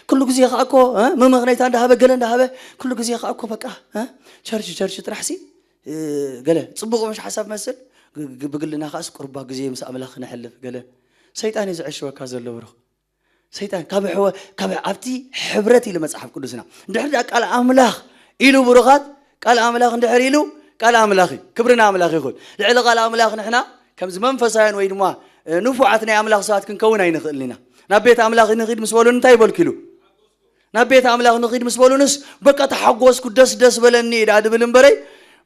ኩሉ ግዜ ከዓ እኮ እ፣ መመኽነይታ እንዳሃበ ገለ እንዳሃበ ኩሉ ግዜ ከዓ እኮ በቃ እ፣ ቸርች ቸርች ጥራሕ ሲ እ፣ ገለ ፅቡቅ ምሽ ሓሳብ መስል ግ- ግ- ብግልና ከዓስ ቁርባ ግዜ ምስ ኣምላኽ ክነሕልፍ ገለ ሰይጣን እዩ ዝዕሽወካ ዘሎ ብሩኽ ሰይጣን ካብ ሕወ ካብ ኣብቲ ሕብረት ኢሉ መጽሓፍ ቅዱስና እንድሕር ደኣ ቃል ኣምላኽ ኢሉ ብሩኻት ቃል ኣምላኽ እንድሕር ኢሉ ቃል ኣምላኽ እዩ ክብሪ ንኣምላኽ ይኹን ልዕሊ ቃል ኣምላኽ ንሕና ከምዚ መንፈሳውያን ወይ ድማ እ፣ ንፉዓት ናይ ኣምላኽ ሰባት ክንከውን ኣይንኽእልን ኢና ናብ ቤት ኣምላኽ ንኺድ ምስ በሉን እንታይ ይበልኩ ኢሉ ናብ ቤት ኣምላኽ ንኺድ ምስ በሉንስ በቃ ተሓጎስኩ ደስ ደስ በለኒ ዳ ድብል እምበረይ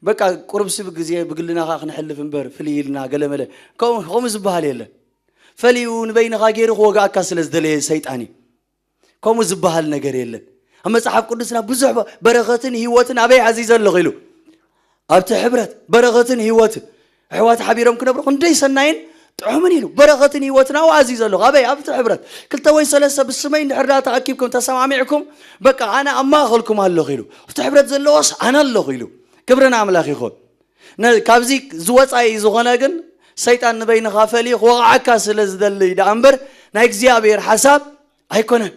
በቃ ቁርብ ስብ ግዜ ብግልና ከዓ ክነሕልፍ እምበር ፍልይ ኢልና ገለመለ ከምኡ ዝበሃል የለን ፈሊዩ ንበይንኻ ገይሩ ክወግኣካ ስለ ዝደለየ ሰይጣን እዩ ከምኡ ዝበሃል ነገር የለን ኣብ መጽሓፍ ቅዱስና ብዙሕ በ- በረኸትን ህይወትን ኣበይ ኣዚዘ ኣለኹ ኢሉ። ኣብቲ ሕብረት በረኸትን ህይወትን ኣሕዋት ሓቢሮም ክነብሩ ክንደይ ሰናይን ጥዑምን ኢሉ። በረኸትን ህይወትን ኣብኡ ኣዚዘ ኣለኹ። ኣበይ? ኣብቲ ሕብረት። ክልተ ወይ ሰለስተ ብስመይ እንድሕር ዳ ተኣኪብኩም ተሰማሚዕኩም፣ በቃ ኣነ ኣብ ማእኸልኩም ኣለኹ ኢሉ። ኣብቲ ሕብረት ዘለዎስ ኣነ ኣለኹ ኢሉ። ክብሪ ንኣምላኽ ይኹን። ነ- ካብዚ ዝወፃኢ ዝኾነ ግን ሰይጣን ንበይንኻ ፈልዩ ክወቕዓካ ስለ ዝደሊ ደኣ እምበር ናይ እግዚኣብሔር ሓሳብ ኣይኮነን።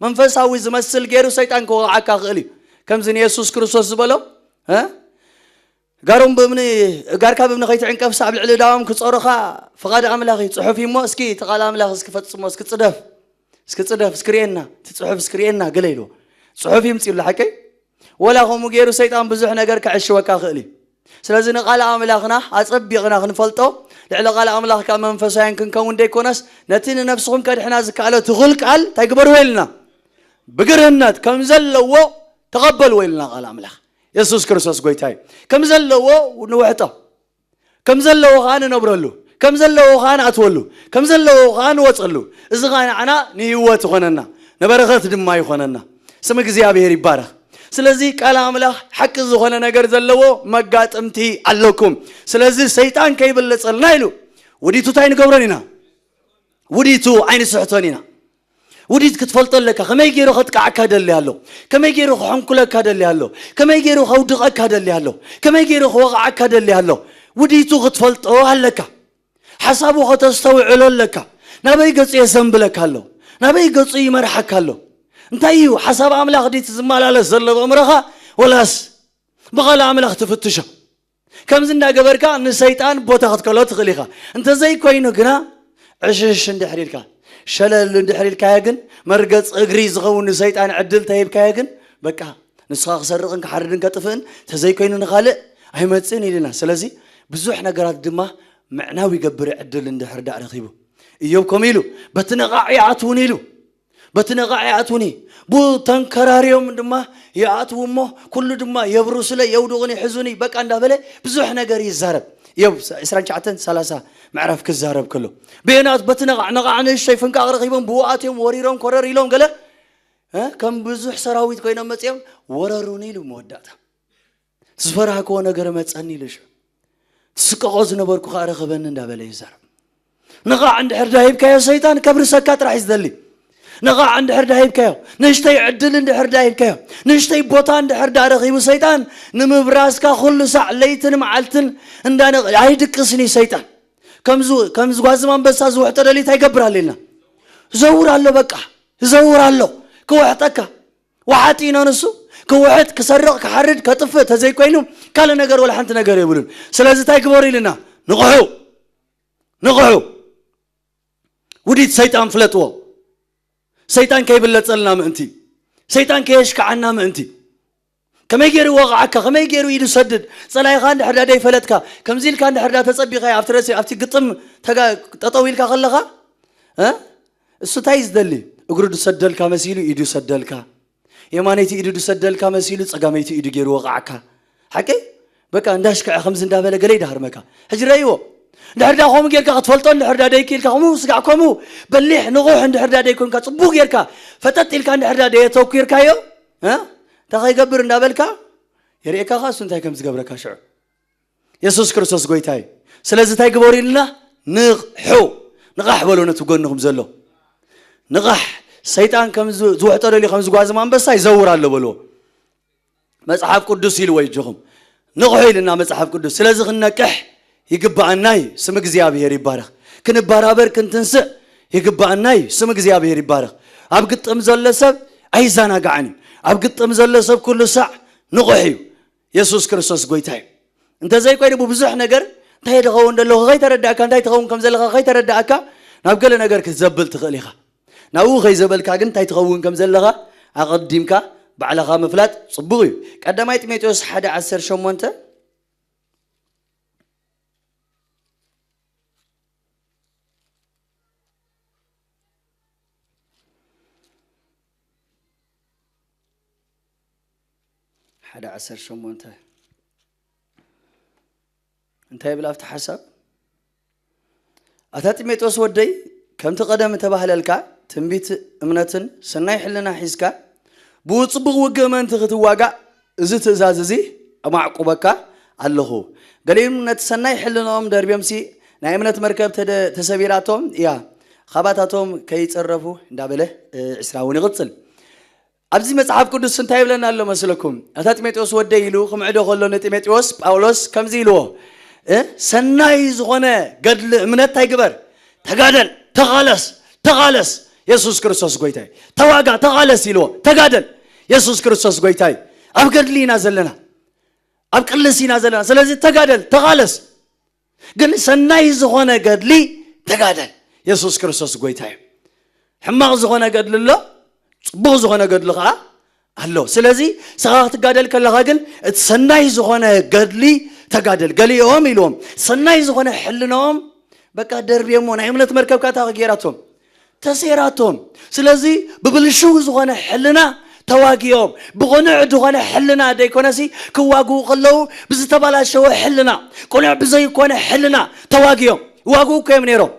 መንፈሳዊ ዝመስል ገይሩ ሰይጣን ክወቕዓካ ክእል እዩ። ከምዚ ንየሱስ ክርስቶስ ዝበሎ እ? ጋሮም ብእምኒ ጋርካ ብእምኒ ከይትዕንቀፍስ ኣብ ልዕሊ ዳዎም ክጾርኻ ፍቓድ ኣምላኽ እዩ ጽሑፍ እዩ እሞ እስኪ እቲ ቃል ኣምላኽ እስኪ ፈጽሞ እስኪ ጽደፍ እስኪ ጽደፍ እስኪ ርኤና እቲ ጽሑፍ እስኪ ርኤና ገለ ኢልዎ ጽሑፍ ይምጽእሉ ሓቀይ ወላ ከምኡ ገይሩ ሰይጣን ብዙሕ ነገር ከዕሽወካ ክእል እዩ። ስለዚ ንቓል ኣምላኽና ኣጸቢቕና ክንፈልጦ ልዕሊ ቃል ኣምላኽ ካብ መንፈሳውያን ክንከውን ደይኮነስ ነቲ ንነብስኹም ከድሕና ዝከኣለ ትኹል ቃል እንታይ ግበርዎ ኢልና ብግርህነት ከም ዘለዎ ተቐበልዎ ኢልና ቃል ኣምላኽ። የሱስ ክርስቶስ ጎይታ እዩ። ከም ዘለዎ ንውሕጦ ከም ዘለዎ ኸዓ ንነብረሉ ከም ዘለዎ ኸዓ ንኣትወሉ ከም ዘለዎ ኸዓ ንወፀሉ። እዚ ኸዓ ንዓና ንህይወት ይኾነና ንበረኸት ድማ ይኾነና። ስም እግዚኣብሔር ይባረኽ። ስለዚ ቃል ኣምላኽ ሓቂ ዝኾነ ነገር ዘለዎ መጋጥምቲ ኣለኩም። ስለዚ ሰይጣን ከይበለፀልና ኢሉ ውዲቱ እንታይ ንገብረን ኢና? ውዲቱ ኣይንስሕቶን ኢና። ውዲት ክትፈልጦ ኣለካ። ከመይ ገይሩ ከጥቃዓካ ደሊ ኣሎ? ከመይ ገይሩ ክሕንኩለካ ደሊ ኣሎ? ከመይ ገይሩ ከውድቐካ ደሊ ኣሎ? ከመይ ገይሩ ክወቕዓካ ደሊ ኣሎ? ውዲቱ ክትፈልጦ ኣለካ። ሓሳቡ ከተስተውዕሎ ኣለካ። ናበይ ገጹ የዘንብለካ ኣሎ? ናበይ ገጹ ይመርሓካ ኣሎ? እንታይ እዩ ሓሳብ ኣምላኽ ድቲ ዝመላለስ ዘሎ ብእምሮኻ ወላስ ብቓል ኣምላኽ ትፍትሾ? ከምዚ እንዳገበርካ ንሰይጣን ቦታ ክትከሎ ትኽእል ኢኻ። እንተዘይኮይኑ ግና ዕሽሽ እንድሕር ኢልካ ሸለል እንድሕር ኢልካዮ ግን መርገፅ እግሪ ዝኸውን ንሰይጣን ዕድል ተሂብካዮ ግን በቃ ንስኻ ክሰርቕን ክሓርድን ከጥፍእን እንተዘይኮይኑ ንኻልእ ኣይመፅእን ኢልና። ስለዚ ብዙሕ ነገራት ድማ ምዕናው ይገብር ዕድል እንድሕር ዳእ ረኺቡ። እዮብ ከምኡ ኢሉ በቲ ነቓዕ ይኣትውን ኢሉ በቲ ነቓዕ ይኣትውኒ ብኡ ተንከራርዮም ድማ ይኣትዉ እሞ ኩሉ ድማ የብሩስለይ የውድቑኒ ሕዙኒ በቃ እንዳበለ ብዙሕ ነገር ይዛረብ። እዮብ ዕስራን ትሽዓተን ሰላሳ ምዕራፍ ክዛረብ ከሎ በየናት በቲ ነቓዕ ነቓዕ ንእሽተይ ፍንቃቕ ረኺቦም ብኡ ኣትዮም ወሪሮም ኮረር ኢሎም ገለ እ፣ ከም ብዙሕ ሰራዊት ኮይኖም መፅኦም ወረሩኒ ኢሉ መወዳእታ ዝፈራህክዎ ነገር መፀኒ ኢሉ ሽዑ ትስቀቖ ዝነበርኩ ከዓ ረኸበኒ እንዳበለ ይዛረብ። ንቓዕ እንድሕር ዳሂብካዮ ሰይጣን ከብርሰካ ጥራሕ እዩ ዝደሊ። ንቓዕ እንድሕር ዳሂብካዮ ንእሽተይ ዕድል እንድሕር ዳሂብካዮ ንእሽተይ ቦታ እንድሕር ዳ ረኺቡ ሰይጣን ንምብራስካ ኩሉ ሳዕ ለይትን መዓልትን እንዳነ ኣይድቅስን እዩ ሰይጣን። ከምዚ ከምዚ ጓዝም ኣንበሳ ዝውሕጦ ደሊት ኣይገብር ኣለና። ዘውር ኣሎ በቃ ዘውር ኣሎ ክውሕጠካ ወሓጢ ኢና ንሱ ክውሕጥ ክሰርቕ ክሓርድ ከጥፍእ ተዘይኮይኑ ካልእ ነገር ወላ ሓንቲ ነገር የብሉን። ስለዚ እንታይ ግበሩ ኢልና ንቕሑ ንቕሑ ውዲት ሰይጣን ፍለጥዎ። ሰይጣን ከይብለጸልና ምእንቲ ሰይጣን ከየሽክዓና ምእንቲ ከመይ ገይሩ ወቕዓካ ከመይ ገይሩ ኢዱ ሰድድ ጸላይኻ እንድሕር ዳ ደይፈለጥካ ከምዚ ኢልካ እንድሕር ዳ ተጸቢኻዮ ኣብቲ ረሲ ኣብቲ ግጥም ተጋ- ጠጠው ኢልካ ከለኻ እ? እሱ እንታይ እዩ ዝደሊ? እግሩ ድሰደልካ መሲሉ ኢዱ ሰደልካ። የማነይቲ ኢዱ ድሰደልካ መሲሉ ጸጋመይቲ ኢዱ ገይሩ ወቕዓካ። ሓቂ? በቃ እንዳሽክዐ ከምዚ እንዳበለ ገለ ይዳህርመካ። ሕጂ ረእይዎ። እንድሕር ዳ ከምኡ ጌርካ ክትፈልጦ እንድሕር ዳ ደይክኢልካ ከምኡ ስጋዕ ከምኡ በሊሕ ንቑሕ እንድሕር ዳ ደይኮንካ ጽቡቕ ጌርካ ፈጠጥ ኢልካ እንድሕር ዳ ደየተኩርካዮ እ? እንታይ ከይገብር እንዳበልካ የርእየካ ኸኣ እሱ እንታይ ከም ዝገብረካ ሽዑ። የሱስ ክርስቶስ ጎይታ እዩ። ስለዚ እንታይ ግበሩ ኢልና ንቕሑ ንቓሕ በሎ ነቲ ጎንኹም ዘሎ ንቓሕ ሰይጣን ከም ዝ- ዝውሕጦ ደልዩ ከም ዝጓዝም ኣንበሳ ይዘውር ኣሎ በልዎ። መጽሓፍ ቅዱስ ኢልዎ ይጆኹም ንቕሑ ኢልና መጽሓፍ ቅዱስ። ስለዚ ክንነቅሕ ይግባኣና እዩ። ስም እግዚኣብሔር ይባረኽ። ክንበራበር ክንትንስእ ይግባኣና እዩ። ስም እግዚኣብሔር ይባረኽ። ኣብ ግጥም ዘሎ ሰብ ኣይዘናጋዕን እዩ። ኣብ ግጥም ዘሎ ሰብ ኩሉ ሳዕ ንቑሕ እዩ። የሱስ ክርስቶስ ጎይታ እዩ። እንተዘይኮይኑ ብብዙሕ ነገር እንታይ ዝኸውን ዘለኹ ከይተረዳእካ እንታይ ትኸውን ከም ዘለኻ ከይተረዳእካ ናብ ገለ ነገር ክትዘብል ትኽእል ኢኻ። ናብኡ ከይዘበልካ ግን እንታይ ትኸውን ከም ዘለኻ ኣቐዲምካ ባዕልኻ ምፍላጥ ጽቡቕ እዩ። ቀዳማይ ጢሞቴዎስ ሓደ ዓሰርተ ሸሞንተ ሓደ ዓሰርተ ሸሞንተ እንታይ ይብል ኣብቲ ሓሳብ? ኣታ ጢሞቴዎስ ወደይ፣ ከምቲ ቀደም እተባህለልካ ትንቢት እምነትን ሰናይ ሕልና ሒዝካ ብጽቡቕ ውግእ ምእንቲ ክትዋጋእ እዚ ትእዛዝ እዚ ኣማዕቁበካ ኣለኹ። ገሊኦም ነቲ ሰናይ ሕልናኦም ደርብዮምሲ ናይ እምነት መርከብ ተደ-፣ ተሰቢራቶም እያ፣ ካባታቶም ከይጸረፉ እንዳበለ፣ እ፣ ዕስራ እውን ይቕጽል። ኣብዚ መጽሓፍ ቅዱስ እንታይ ይብለና ኣሎ መስለኩም? ኣታ ጢሞቴዎስ ወደይ ኢሉ ክምዕዶ ከሎ ንጢሞቴዎስ ጳውሎስ ከምዚ ኢልዎ፣ እ፣ ሰናይ ዝኾነ ገድሊ እምነት እንታይ ግበር? ተጋደል፣ ተቓለስ፣ ተቓለስ። የሱስ ክርስቶስ ጎይታይ። ተዋጋ፣ ተቓለስ ኢልዎ። ተጋደል። የሱስ ክርስቶስ ጎይታይ። ኣብ ገድሊ ኢና ዘለና። ኣብ ቅልስ ኢና ዘለና። ስለዚ ተጋደል፣ ተቓለስ። ግን ሰናይ ዝኾነ ገድሊ ተጋደል። የሱስ ክርስቶስ ጎይታ እዩ። ሕማቕ ዝኾነ ገድሊ ኣሎ፣ ጽቡቕ ዝኾነ ገድሊ ኸዓ ኣሎ። ስለዚ ንስኻ ክትጋደል ከለኻ ግን እቲ ሰናይ ዝኾነ ገድሊ ተጋደል። ገሊኦም ኢልዎም ሰናይ ዝኾነ ሕልናኦም በቃ ደርብዮሞ ናይ እምነት መርከብካ እንታይ ገይራቶም? ተሰይራቶም። ስለዚ ብብልሽው ዝኾነ ሕልና ተዋጊኦም። ብቕኑዕ ዝኾነ ሕልና ደይኮነሲ ክዋግኡ ከለዉ ብዝተበላሸወ ሕልና፣ ቅኑዕ ብዘይኮነ ሕልና ተዋጊኦም። ይዋግኡ እኮ እዮም ነይሮም።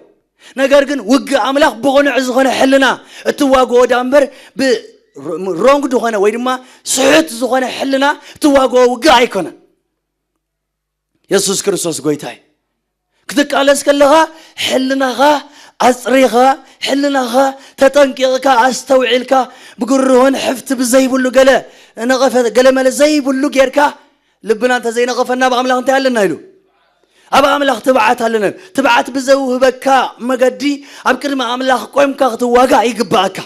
ነገር ግን ውግእ ኣምላኽ ብቕኑዕ ዝኾነ ሕልና እትዋግኦ ዳ እምበር ብ-፣ ሮንግ ዝኾነ ወይ ድማ ስሑት ዝኾነ ሕልና እትዋግኦ ውግእ ኣይኮነን። የሱስ ክርስቶስ ጎይታ እዩ። ክትቃለስ ከለኻ ሕልናኻ ኣጽሪኻ፣ ሕልናኻ ተጠንቂቕካ፣ ኣስተውዒልካ፣ ብግርሆን ሕፍቲ ብዘይብሉ ገለ ነቐፈ-፣ ገለ መለ ዘይብሉ ጌርካ፣ ልብና እንተዘይነቐፈና ኣብ ኣምላኽ እንታይ ኣለና ኢሉ? ኣብ ኣምላኽ ትብዓት ኣለና። ትብዓት ብዘውህበካ መገዲ ኣብ ቅድሚ ኣምላኽ ቆምካ ክትዋጋእ ይግብኣካ።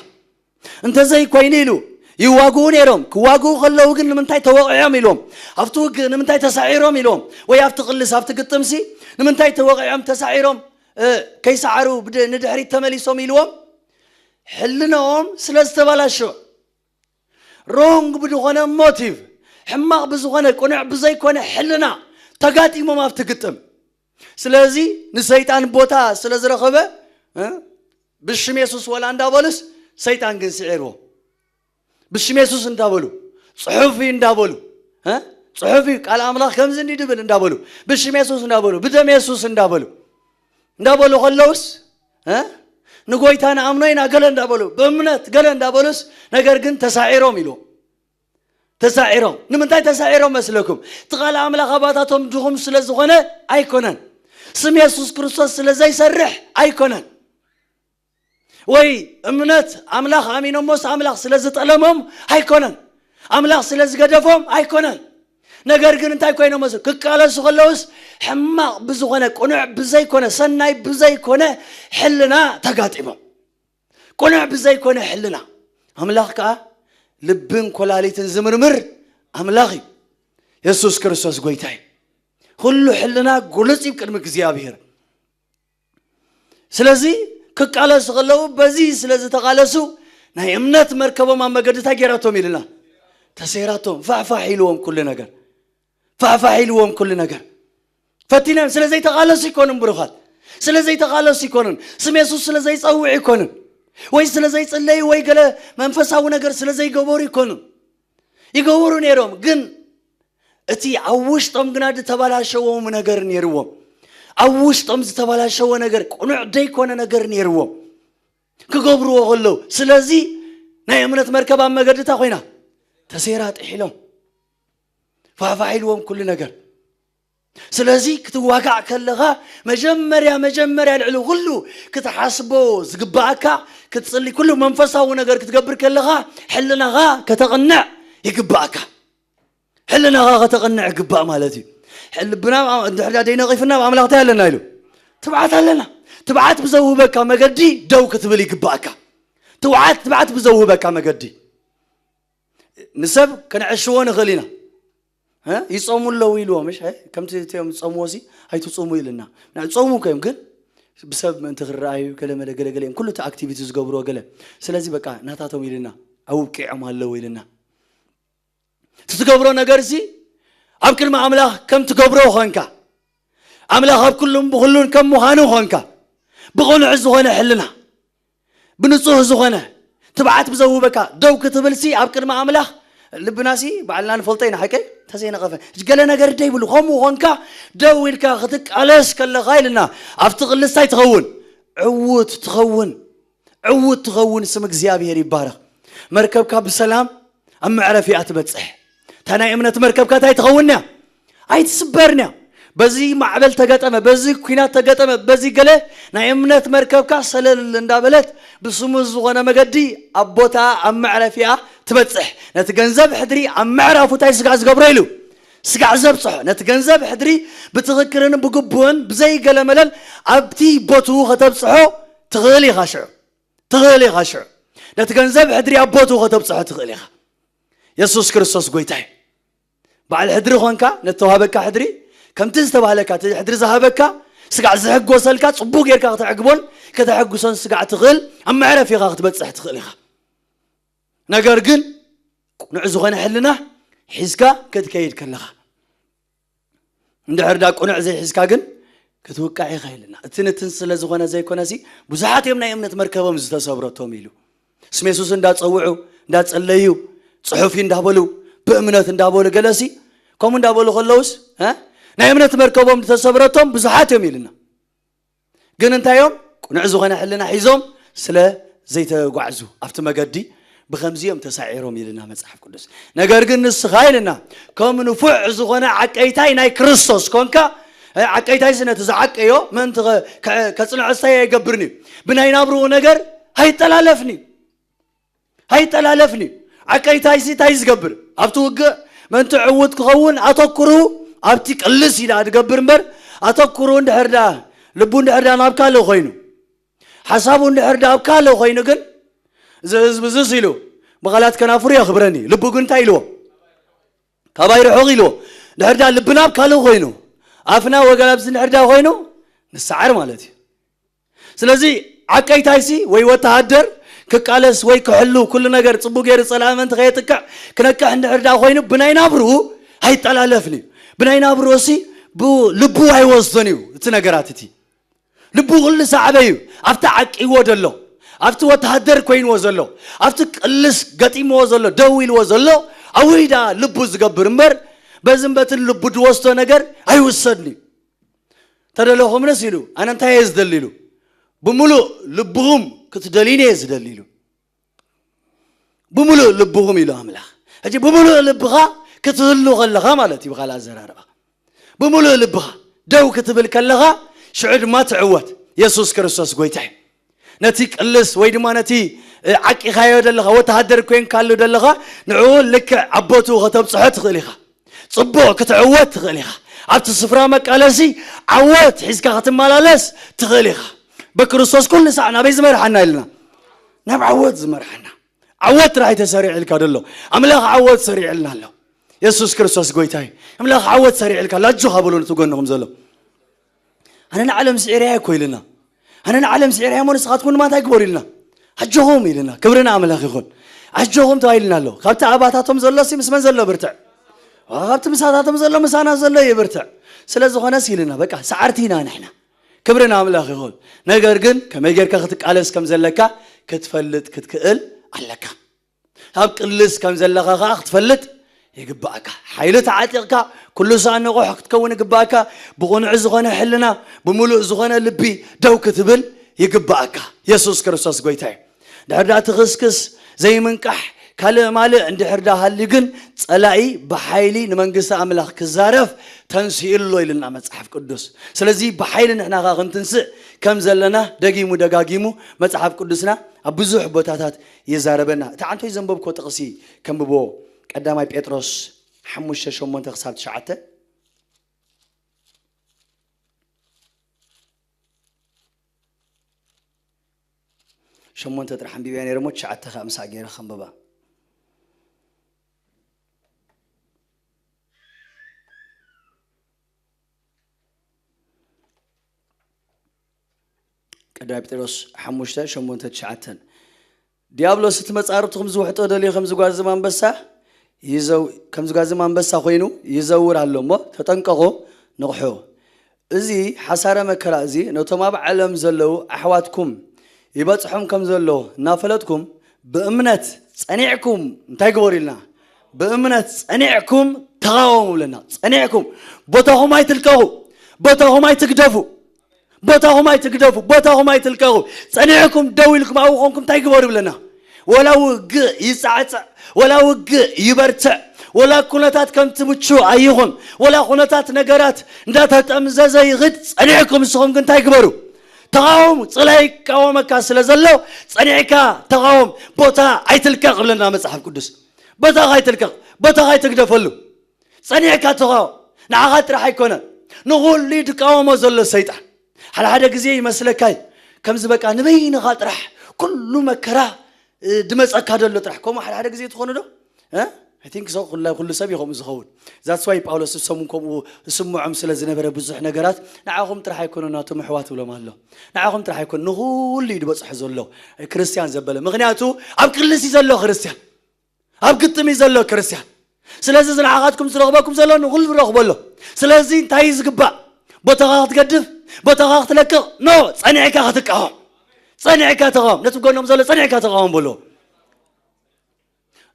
እንተዘይኮይኑ ኢሉ፣ ይዋግኡ ነይሮም። ክዋግኡ ከለዉ ግን ንምንታይ ተወቒዖም ኢልዎም። ኣብቲ ውግእ ንምንታይ ተሳዒሮም ኢልዎም። ወይ ኣብቲ ቅልስ፣ ኣብቲ ግጥምሲ ንምንታይ ተወቒዖም ተሳዒሮም፣ እ፣ ከይሰዓሩ ብድ-፣ ንድሕሪት ተመሊሶም ኢልዎም። ሕልናኦም ስለ ዝተበላሸወ። ሮንግ ብዝኾነ ሞቲቭ፣ ሕማቕ ብዝኾነ፣ ቅኑዕ ብዘይኮነ ሕልና ተጋጢሞም ኣብቲ ግጥም። ስለዚ ንሰይጣን ቦታ ስለ ዝረኸበ፣ እ፣ ብሽም የሱስ ወላ እንዳበሉስ ሰይጣን ግን ስዒርዎ። ብሽም የሱስ እንዳበሉ፣ ጽሑፍ እዩ እንዳበሉ፣ እ፣ ጽሑፍ እዩ፣ ቃል ኣምላኽ ከምዚ እንዲ ድብል እንዳበሉ፣ ብሽም የሱስ እንዳበሉ፣ ብደም የሱስ እንዳበሉ፣ እንዳበሉ ከለውስ፣ እ፣ ንጎይታ ንኣምኖ ኢና ገለ እንዳበሉ፣ ብእምነት ገለ እንዳበሉስ፣ ነገር ግን ተሳዒሮም ኢልዎም። ተሳዒሮም። ንምንታይ ተሳዒሮም መስለኩም? እቲ ቃል ኣምላኽ ኣባታቶም ድኹም ስለ ዝኾነ ኣይኮነን። ስም የሱስ ክርስቶስ ስለ ዘይሰርሕ ኣይኮነን። ወይ እምነት ኣምላኽ ኣሚኖሞስ ኣምላኽ ስለ ዝጠለሞም ኣይኮነን። ኣምላኽ ስለ ዝገደፎም ኣይኮነን። ነገር ግን እንታይ ኮይኖም መስል? ክቃለሱ ከለውስ ሕማቕ ብዝኾነ፣ ቅኑዕ ብዘይኮነ፣ ሰናይ ብዘይኮነ ሕልና ተጋጢሞም። ቅኑዕ ብዘይኮነ ሕልና። ኣምላኽ ከኣ ልብን ኮላሊትን ዝምርምር ኣምላኽ እዩ። የሱስ ክርስቶስ ጎይታ እዩ። ኩሉ ሕልና ግሉጽ እዩ ቅድሚ እግዚኣብሔር። ስለዚ ክቃለሱ ከለዉ በዚ ስለ ዝተቓለሱ ናይ እምነት መርከቦም ኣብ መገዲ እንታይ ገይራቶም ኢልና? ተሰይራቶም። ፋሕፋሕ ኢልዎም ኩሉ ነገር። ፋሕፋሕ ኢልዎም ኩሉ ነገር። ፈቲኖም ስለ ዘይተቓለሱ ይኮኑን ብሩኻት። ስለ ዘይተቓለሱ ይኮኑን። ስም የሱስ ስለ ዘይጸውዕ ይኮኑን። ወይ ስለ ዘይጽለዩ ወይ ገለ መንፈሳዊ ነገር ስለ ዘይገበሩ ይኮኑን። ይገብሩ ነይሮም፣ ግን እቲ ኣብ ውሽጦም ግና ዝተበላሸዎም ነገር ነይርዎም። ኣብ ውሽጦም ዝተበላሸወ ነገር፣ ቅኑዕ ደይኮነ ነገር ነይርዎም ክገብርዎ ከለዉ። ስለዚ ናይ እምነት መርከብ ኣብ መገዲ እንታይ ኮይና? ተሰይራ ጥሒሎም። ፋሕፋሕ ኢልዎም ኩሉ ነገር። ስለዚ ክትዋጋእ ከለኻ መጀመርያ፣ መጀመርያ ልዕሊ ኩሉ ክትሓስቦ ዝግብኣካ፣ ክትጽሊ፣ ኩሉ መንፈሳዊ ነገር ክትገብር ከለኻ ሕልናኻ ከተቕንዕ ይግብኣካ። ሕልናኻ ከተቕንዕ ይግባእ ማለት እዩ። ሕል-፣ ልብና ኣብ-፣ እንድሕር ደኣ ደይነቒፍና ኣብ ኣምላኽ እንታይ ኣለና ኢሉ? ትብዓት ኣለና። ትብዓት ብዘውህበካ መገዲ ደው ክትብል ይግባኣካ። ትብዓት፣ ትብዓት ብዘውህበካ መገዲ። ንሰብ ከነዕሽዎ ንኽእል ኢና። እ? ይጾሙ ኣለዉ ኢልዎም፣ እሺ፣ እ? ከምቲ እቲኦም ዝጾምዎ ሲ ኣይትጹሙ ኢልና። ንጾሙ እኮ እዮም፣ ግን ብሰብ ምእንቲ ክረኣዩ ገለ መለ ገለ ገለ እዮም። ኩሉ እቲ ኣክቲቪቲ ዝገብርዎ ገለ። ስለዚ በቃ ናታቶም ኢልና፣ ኣብቂዖም ኣለዉ ኢልና። እቲ ትገብሮ ነገር ሲ ኣብ ቅድሚ ኣምላኽ ከም ትገብሮ ኾንካ፣ ኣምላኽ ኣብ ኩሉን ብኹሉን ከም ምዃኑ ኾንካ፣ ብቕኑዕ ዝኾነ ሕልና፣ ብንጹህ ዝኾነ ትብዓት ብዘውህበካ ደው ክትብልሲ ኣብ ቅድሚ ኣምላኽ ልብናሲ ባዕልና ንፈልጦ ኢና፣ ሓቀይ? ተዘይነቐፈ ገለ ነገር ደይብሉ። ከምኡ ኾንካ ደው ኢልካ ክትቃለስ ከለኻ ኢልና ኣብቲ ቅልስታይ ትኸውን፣ ዕዉት ትኸውን፣ ዕዉት ትኸውን። ስም እግዚኣብሔር ይባረኽ። መርከብካ ብሰላም ኣብ መዕረፊኣ ትበጽሕ። እታ ናይ እምነት መርከብካ እንታይ ትኸውን እያ? ኣይትስበርን እያ። በዚ ማዕበል ተገጠመ፣ በዚ ኲናት ተገጠመ፣ በዚ ገለ ናይ እምነት መርከብካ ሰለል እንዳበለት ብስሙዝ ዝኾነ መገዲ ኣብ ቦታ ኣብ መዕረፊኣ ትበጽሕ። ነቲ ገንዘብ ሕድሪ ኣብ መዕረፉ እንታይ ስጋዕ ዝገብሮ ኢሉ? ስጋዕ ዘብጽሖ። ነቲ ገንዘብ ሕድሪ ብትኽክልን ብግቡእን ብዘይገለመለል ኣብቲ ቦትኡ ከተብጽሖ ትኽእል ኢኻ ሽዑ። ትኽእል ኢኻ ሽዑ። ነቲ ገንዘብ ሕድሪ ኣብ ቦትኡ ከተብጽሖ ትኽእል ኢኻ። የሱስ ክርስቶስ ጎይታ እዩ። በዓል ሕድሪ ኾንካ፣ ነተዋህበካ ሕድሪ፣ ከምቲ ዝተባህለካ፣ እቲ ሕድሪ ዝሃበካ፣ ስጋዕ ዝሕጎሰልካ፣ ጽቡቕ ጌርካ ከተዕግቦን ከተሐጉሶን ስጋዕ ትኽእል፣ ኣብ መዕረፊኻ ክትበጽሕ ትኽእል ኢኻ። ነገር ግን፣ ቅኑዕ ዝኾነ ሕልና ሒዝካ ክትከይድ ከለኻ፣ እንድሕር ዳ ቅኑዕ ዘይሒዝካ ግን ክትውቃዕ ኢኻ ኢልና። እቲ ንትን ስለ ዝኾነ ዘይኮነሲ፣ ብዙሓት እዮም ናይ እምነት መርከቦም ዝተሰብረቶም ኢሉ። ስም የሱስ እንዳጸውዑ፣ እንዳጸለዩ፣ ጽሑፍ እንዳበሉ፣ ብእምነት እንዳበሉ፣ ገለሲ ከምኡ እንዳበሉ ከለውስ፣ እ? ናይ እምነት መርከቦም ዝተሰብረቶም ብዙሓት እዮም ኢልና። ግን እንታይ እዮም? ቅኑዕ ዝኾነ ሕልና ሒዞም ስለ ዘይተጓዕዙ፣ ኣብቲ መገዲ ብኸምዚ እዮም ተሳዒሮም ኢልና መጽሓፍ ቅዱስ። ነገር ግን ንስኻ ኢልና፣ ከም ንፉዕ ዝኾነ ዓቀይታይ ናይ ክርስቶስ ኮንካ፣ እ፣ ዓቀይታይሲ ነቲ ዝዓቀዮ ምእንቲ ከ-፣ ከ-፣ ከጽንዖ ስታይ ኣይገብርን እዩ። ብናይ ናብርኡ ነገር ኣይጠላለፍን እዩ። ኣይጠላለፍን እዩ። ዓቀይታይሲ እንታይ ዝገብር? ኣብቲ ውግእ ምእንቲ ዕዉት ክኸውን ኣተኩሩ ኣብቲ ቅልስ ኢላ ዝገብር እምበር፣ ኣተኩሩ እንድሕር ዳ፣ ልቡ እንድሕር ዳ ናብ ካልእ ኮይኑ፣ ሓሳቡ እንድሕር ዳ ኣብ ካልእ ኮይኑ ግን፣ እዚ ህዝቢ እዝስ ኢሉ ብቓላት ከናፍሩ የኽብረኒ፣ ልቡ ግን እንታይ ኢልዎ? ካባይ ርሑቕ ኢልዎ። እንድሕር ዳ ልብና ኣብ ካልእ ኮይኑ፣ ኣፍና ወገን ኣብዚ እንድሕር ዳ ኮይኑ፣ ንሰዓር ማለት እዩ። ስለዚ ዓቀይታይሲ ወይ ወተሃደር ክቃለስ ወይ ክሕሉ፣ ኩሉ ነገር ጽቡቕ ገይሩ ጸላኢ ምእንቲ ከየጥቅዕ ክነቅሕ እንድሕር ዳ ኮይኑ፣ ብናይ ናብርኡ ኣይጠላለፍን እዩ። ብናይ ናብርኡሲ ብልቡ ኣይወስዶን እዩ እቲ ነገራት እቲ። ልቡ ኩሉ ሳዕበ እዩ። ኣብቲ ዓቂዎ ዘሎ፣ ኣብቲ ወተሃደር ኮይንዎ ዘሎ፣ ኣብቲ ቅልስ ገጢምዎ ዘሎ፣ ደው ኢልዎ ዘሎ፣ ኣብኡ እዩ ደኣ ልቡ ዝገብር እምበር፣ በዝን በትን ልቡ ዝወስዶ ነገር ኣይውሰድን እዩ። ተደለኹምንስ ኢሉ፣ ኣነ እንታይ እየ ዝደሊ ኢሉ፣ ብምሉእ ልብኹም ክትደልዩኒ እየ ዝደሊ ኢሉ። ብምሉእ ልብኹም ኢሉ ኣምላኽ። ሕጂ ብምሉእ ልብኻ ክትህሉ ከለኻ ማለት እዩ፣ ብኻልእ ኣዘራርባ። ብምሉእ ልብኻ ደው ክትብል ከለኻ፣ ሽዑ ድማ ትዕወት። የሱስ ክርስቶስ ጎይታ እዩ። ነቲ ቅልስ ወይ ድማ ነቲ፣ እ፣ ዓቂኻዮ ዘለኻ፣ ወተሃደር ኮይንካሉ ዘለኻ፣ ንዕኡ ልክዕ ኣብ ቦትኡ ከተብጽሖ ትኽእል ኢኻ። ጽቡቕ ክትዕወት ትኽእል ኢኻ። ኣብቲ ስፍራ መቃለሲ ዓወት ሒዝካ ክትመላለስ ትኽእል ኢኻ። ብክርስቶስ ኩሉ ሳዕ ናበይ ዝመርሓና ኢልና? ናብ ዓወት ዝመርሓና። ዓወት ጥራሕ ተሰሪዕልካ ደሎ። ኣምላኽ ዓወት ሰሪዕልና ኣሎ። የሱስ ክርስቶስ ጎይታ እዩ። ኣምላኽ ዓወት ሰሪዕልካ ኣሎ። ኣጆኻ በሎ ነቲ ጎንኹም ዘሎ። ኣነ ንዓለም ስዒረያ እኮ ኢልና። ኣነ ንዓለም ስዒረያ እሞ ንስኻትኩም ድማ እንታይ ግበሩ ኢልና? ኣጆኹም ኢልና። ክብሪ ንኣምላኽ ይኹን። ኣጆኹም ተባሂልና ኣሎ። ካብቲ ኣባታቶም ዘሎ ሲ ምስ መን ዘሎ ብርትዕ? ዋ፣ ካብቲ ምሳታቶም ዘሎ ምሳና ዘሎ ይብርትዕ። ስለ ዝኾነስ ኢልና፣ በቃ ሰዓርቲ ኢና ንሕና። ክብሪ ንኣምላኽ ይኹን። ነገር ግን ከመይ ጌርካ ክትቃለስ ከም ዘለካ ክትፈልጥ ክትክእል ኣለካ። ኣብ ቅልስ ከም ዘለኻ ኸኣ ክትፈልጥ ይግባኣካ። ሓይሊ ተዓጢቕካ፣ ኩሉ ሳዕ ንቑሕ ክትከውን ይግባኣካ። ብቕኑዕ ዝኾነ ሕልና፣ ብምሉእ ዝኾነ ልቢ ደው ክትብል ይግባኣካ። የሱስ ክርስቶስ ጎይታ እዩ። ድሕር ደኣ ትኽስክስ፣ ዘይምንቃሕ፣ ካልእ ማልእ እንድሕር ደኣ ሃልዩ ግን፣ ጸላኢ ብሓይሊ ንመንግስቲ ኣምላኽ ክዛረፍ ተንሲኡ ኣሎ ኢሉና መጽሓፍ ቅዱስ። ስለዚ ብሓይሊ ንሕና ኸኣ ክንትንስእ ከም ዘለና ደጊሙ ደጋጊሙ መጽሓፍ ቅዱስና ኣብ ብዙሕ ቦታታት ይዛረበና። እቲ ዓንቶይ ዘንበብኮ ጥቕሲ ከንብቦ፣ ቀዳማይ ጴጥሮስ ሓሙሽተ ሸሞንተ ክሳብ ትሽዓተ። ሸሞንተ ጥራሕ ኣንቢበያ ነይረ እሞ ትሽዓተ ኸኣ ምሳእ ገይረ ከንብባ። ቀዳማይ ጴጥሮስ ሓሙሽተ ሸሞንተ ትሽዓተ። ዲያብሎስ እቲ መጻርብቱ ከም ዝውሕጦ ደልዩ ከም ዝጓዝም ኣንበሳ ይዘው-፣ ከም ዝጓዝም ኣንበሳ ኮይኑ ይዘውር ኣሎ እሞ ተጠንቀቑ፣ ንቕሑ። እዚ ሓሳረ መከራ እዚ ነቶም ኣብ ዓለም ዘለዉ ኣሕዋትኩም ይበጽሖም ከም ዘሎ እናፈለጥኩም ብእምነት ጸኒዕኩም እንታይ ግበሩ ኢልና? ብእምነት ጸኒዕኩም ተቓወሙ ብለና። ጸኒዕኩም ቦታኹም ኣይትልቀቑ፣ ቦታኹም ኣይትግደፉ። ቦታኹም ኣይትግደፉ፣ ቦታኹም ኣይትልቀቑ። ጸኒዕኩም ደው ኢልኩም ኣብኡ ኾንኩም እንታይ ግበሩ ይብለና? ወላ ውግእ ይጻዕጻዕ፣ ወላ ውግእ ይበርትዕ፣ ወላ ኩነታት ከምቲ ምቹ ኣይኹን፣ ወላ ኩነታት ነገራት እንዳተጠምዘዘ ይኽድ፣ ጸኒዕኩም ንስኹም ግን እንታይ ግበሩ? ተቓወሙ። ጽላኢ ይቃወመካ ስለ ዘሎ ጸኒዕካ ተቓወም። ቦታ ኣይትልቀቕ ይብለና መጽሓፍ ቅዱስ። ቦታኻ ኣይትልቀቕ፣ ቦታኻ ኣይትግደፈሉ። ጸኒዕካ ተቓወም። ንዓኻ ጥራሕ ኣይኮነን፣ ንኹሉ እዩ ዝቃወሞ ዘሎ ሰይጣን። ሓደ ሓደ ግዜ ይመስለካ እዩ ከምዚ በቃ ንበይንኻ ጥራሕ ኩሉ መከራ እ፣ ድመጸካ ደሎ ጥራሕ። ከምኡ ሓደ ሓደ ግዜ ትኾኑ ዶ? እ? I think so። ኩላ-፣ ኩሉ ሰብ እዩ ከምኡ ዝኸውን። That's why ጳውሎስ እሶም ከምኡ ዝስምዖም ስለ ዝነበረ ብዙሕ ነገራት ንዓኹም ጥራሕ ኣይኮነ ናቶም ኣሕዋት ብሎም ኣሎ። ንዓኹም ጥራሕ ኣይኮነ፣ ንኹሉ እዩ ዝበጽሖ ዘሎ ክርስትያን ዘበለ። ምኽንያቱ ኣብ ክልስ እዩ ዘሎ ክርስትያን። ኣብ ግጥም እዩ ዘሎ ክርስትያን። ስለዚ እዚ ንዓኻትኩም ዝረኽበኩም ዘሎ ንኹሉ ዝረኽቦ ኣሎ። ስለዚ እንታይ እዩ ዝግባእ? ቦታኻ ክትገድፍ፣ ቦታኻ ክትለቅቕ፣ ኖ፣ ጸኒዕካ ክትቃወም። ጸኒዕካ ተቓወም። ነቲ ጎኖም ዘሎ ጸኒዕካ ተቓወም በሎ።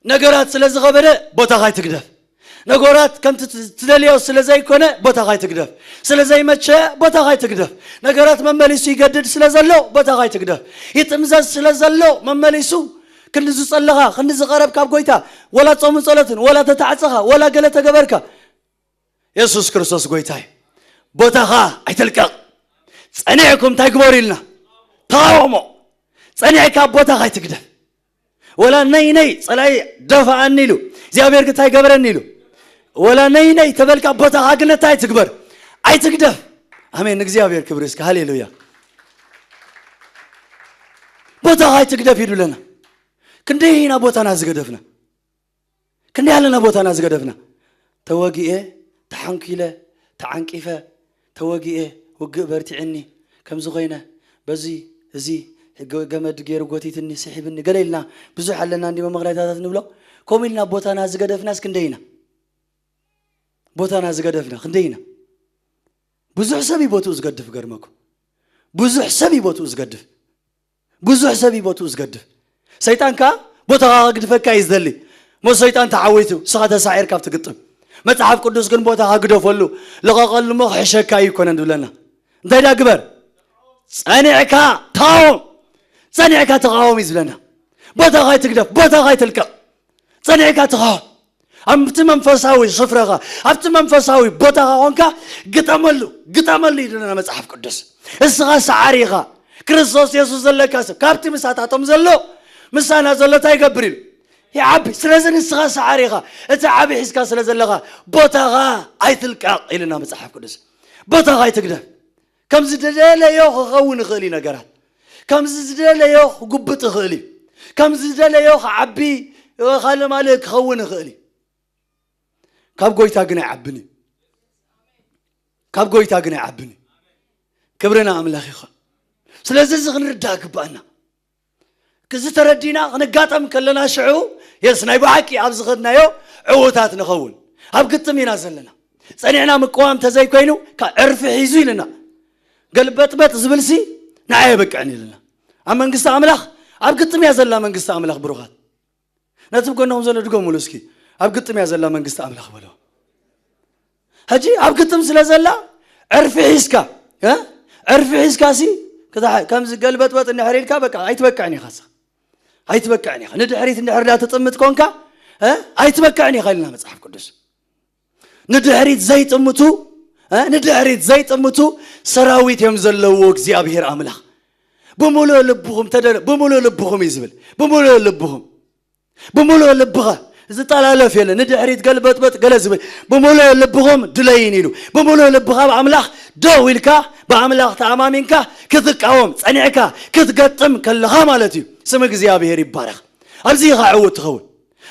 ነገራት ስለ ዝኸበደ ቦታኻ ኣይትግደፍ። ነገራት ከምቲ ት-፣ ትደልዮ ስለ ዘይኮነ ቦታኻ ኣይትግደፍ። ስለ ዘይመቸ ቦታኻ ኣይትግደፍ። ነገራት መመሊሱ ይገድድ ስለ ዘሎ ቦታኻ ኣይትግደፍ። ይጥምዘዝ ስለ ዘሎ መመሊሱ ክንዲ ዝጸለኻ፣ ክንዲ ዝቐረብካ ኣብ ጎይታ፣ ወላ ጾምን ጸሎትን፣ ወላ ተታዕጸኻ፣ ወላ ገለ ተገበርካ፣ የሱስ ክርስቶስ ጎይታ እዩ። ቦታኻ ኣይትልቀቕ። ጸኒዕኩም እንታይ ግበሩ ኢልና? ተቓወሞ። ጸኒዕካ ቦታኻ ኣይትግደፍ። ወላ ነይ ነይ ጸላኢ ደፋኣኒ ኢሉ፣ እግዚኣብሔር ግታይ ገበረኒ ኢሉ፣ ወላ ነይ ነይ ተበልካ ቦታኻ ግን እንታይ ኣይትግበር፣ ኣይትግደፍ። ኣሜን። ንእግዚኣብሔር ክብሪ እስከ። ሃሌሉያ። ቦታኻ ኣይትግደፍ ይብለና። ክንደይ ኢና ቦታና ዝገደፍና? ክንደይ ኣለና ቦታና ዝገደፍና? ተወጊኤ፣ ተሓንኪለ፣ ተዓንቂፈ፣ ተወጊኤ፣ ውግእ በርቲዕኒ፣ ከምዚ ኮይነ፣ በዚ፣ እዚ፣ ገ-፣ ገመድ ገይሩ ጎቲትኒ፣ ስሒብኒ፣ ገለ ኢልና፣ ብዙሕ ኣለና እንዲ መመኽነያታት ንብሎ። ከምኡ ኢልና ቦታና ዝገደፍናስ ክንደይ ኢና? ቦታና ዝገደፍና ክንደይ ኢና? ብዙሕ ሰብ እዩ ቦትኡ ዝገድፍ፣ ገርመኩም። ብዙሕ ሰብ እዩ ቦትኡ ዝገድፍ። ብዙሕ ሰብ እዩ ቦትኡ ዝገድፍ። ሰይጣን ከኣ ቦታኻ ከግድፈካ እዩ ዝደሊ። እሞ ሰይጣን ተዓዊቱ፣ ንስኻ ተሳዒርካ ኣብቲ ግጥም። መጽሓፍ ቅዱስ ግን ቦታኻ ግደፈሉ፣ ልቐቐሉ እሞ ክሕሸካ እዩ ይኮነን ዝብለና። እንታይ ደኣ ግበር? ጸኒዕካ ተቓወም። ጸኒዕካ ተቓወም እዩ ዝብለና። ቦታኻ ኣይትግደፍ፣ ቦታኻ ኣይትልቀቕ። ጸኒዕካ ተቓወም። ኣብቲ መንፈሳዊ ስፍራኻ፣ ኣብቲ መንፈሳዊ ቦታኻ ኾንካ ግጠመሉ፣ ግጠመሉ ይብለና መጽሓፍ ቅዱስ። እስኻ ሰዓሪ ኢኻ። ክርስቶስ የሱስ ዘለካ ሰብ፣ ካብቲ ምሳታቶም ዘሎ፣ ምሳና ዘሎ እንታይ ይገብር ኢሉ? ይዓቢ። ስለዚ ንስኻ ሰዓሪ ኢኻ። እቲ ዓቢ ሒዝካ ስለ ዘለኻ፣ ቦታኻ ኣይትልቀቕ ኢልና መጽሓፍ ቅዱስ። ቦታኻ ኣይትግደፍ። ከምዚ ዝደለዮ ክኸውን ይኽእል እዩ ነገራት። ከምዚ ዝደለዮ ክጉብጥ ይኽእል እዩ። ከምዚ ዝደለዮ ክዓቢ፣ ካልእ ማልእ ክኸውን ይኽእል እዩ። ካብ ጎይታ ግን ኣይዓብን እዩ። ካብ ጎይታ ግን ኣይዓብን እዩ። ክብሪ ንኣምላኽ ይኹን። ስለዚ እዚ ክንርዳእ ግባኣና። እዚ ተረዲና ክንጋጠም ከለና ሽዑ የስ ናይ ብሓቂ ኣብ ዝኸድናዮ ዕዉታት ንኸውን። ኣብ ግጥም ኢና ዘለና። ጸኒዕና ምቅዋም ተዘይኮይኑ ካብ ዕርፊ ሒዙ ኢልና። ገልበጥበጥ ዝብልሲ ንዓይ የብቅዕን ኢልና። ኣብ መንግስቲ ኣምላኽ ኣብ ግጥም እያ ዘላ መንግስቲ ኣምላኽ ብሩኻት። ነቲ ጎንኹም ዘሎ ድገሙሉ እስኪ። ኣብ ግጥም እያ ዘላ መንግስቲ ኣምላኽ በሎ። ሕጂ ኣብ ግጥም ስለ ዘላ ዕርፊ ሒዝካ፣ እ? ዕርፊ ሒዝካ ሲ ክታ-፣ ከምዚ ገልበጥበጥ እንድሕር ኢልካ በቃ ኣይትበቅዕን ኢኻ። ሳ-፣ ኣይትበቅዕን ኢኻ። ንድሕሪት እንድሕር ዳ ትጥምት ኮንካ፣ እ? ኣይትበቅዕን ኢኻ ኢልና መጽሓፍ ቅዱስ። ንድሕሪት ዘይጥምቱ፣ እ? ንድሕሪት ዘይጥምቱ ሰራዊት እዮም ዘለዎ እግዚኣብሔር ኣምላኽ። ብምሉእ ልብኹም ተደ-፣ ብምሉእ ልብኹም እዩ ዝብል። ብምሉእ ልብኹም። ብምሉእ ልብኻ ዝጠላለፍ የለ፣ ንድሕሪት ገልበጥበጥ ገለ ዝብል። ብምሉእ ልብኹም ድለይን ኢሉ። ብምሉእ ልብኻ ኣብ ኣምላኽ ደው ኢልካ፣ ብኣምላኽ ተኣማሚንካ ክትቃወም ጸኒዕካ ክትገጥም ከለኻ ማለት እዩ። ስም እግዚኣብሔር ይባረኽ። ኣብዚ ኢኻ ዕዉት ትኸውን።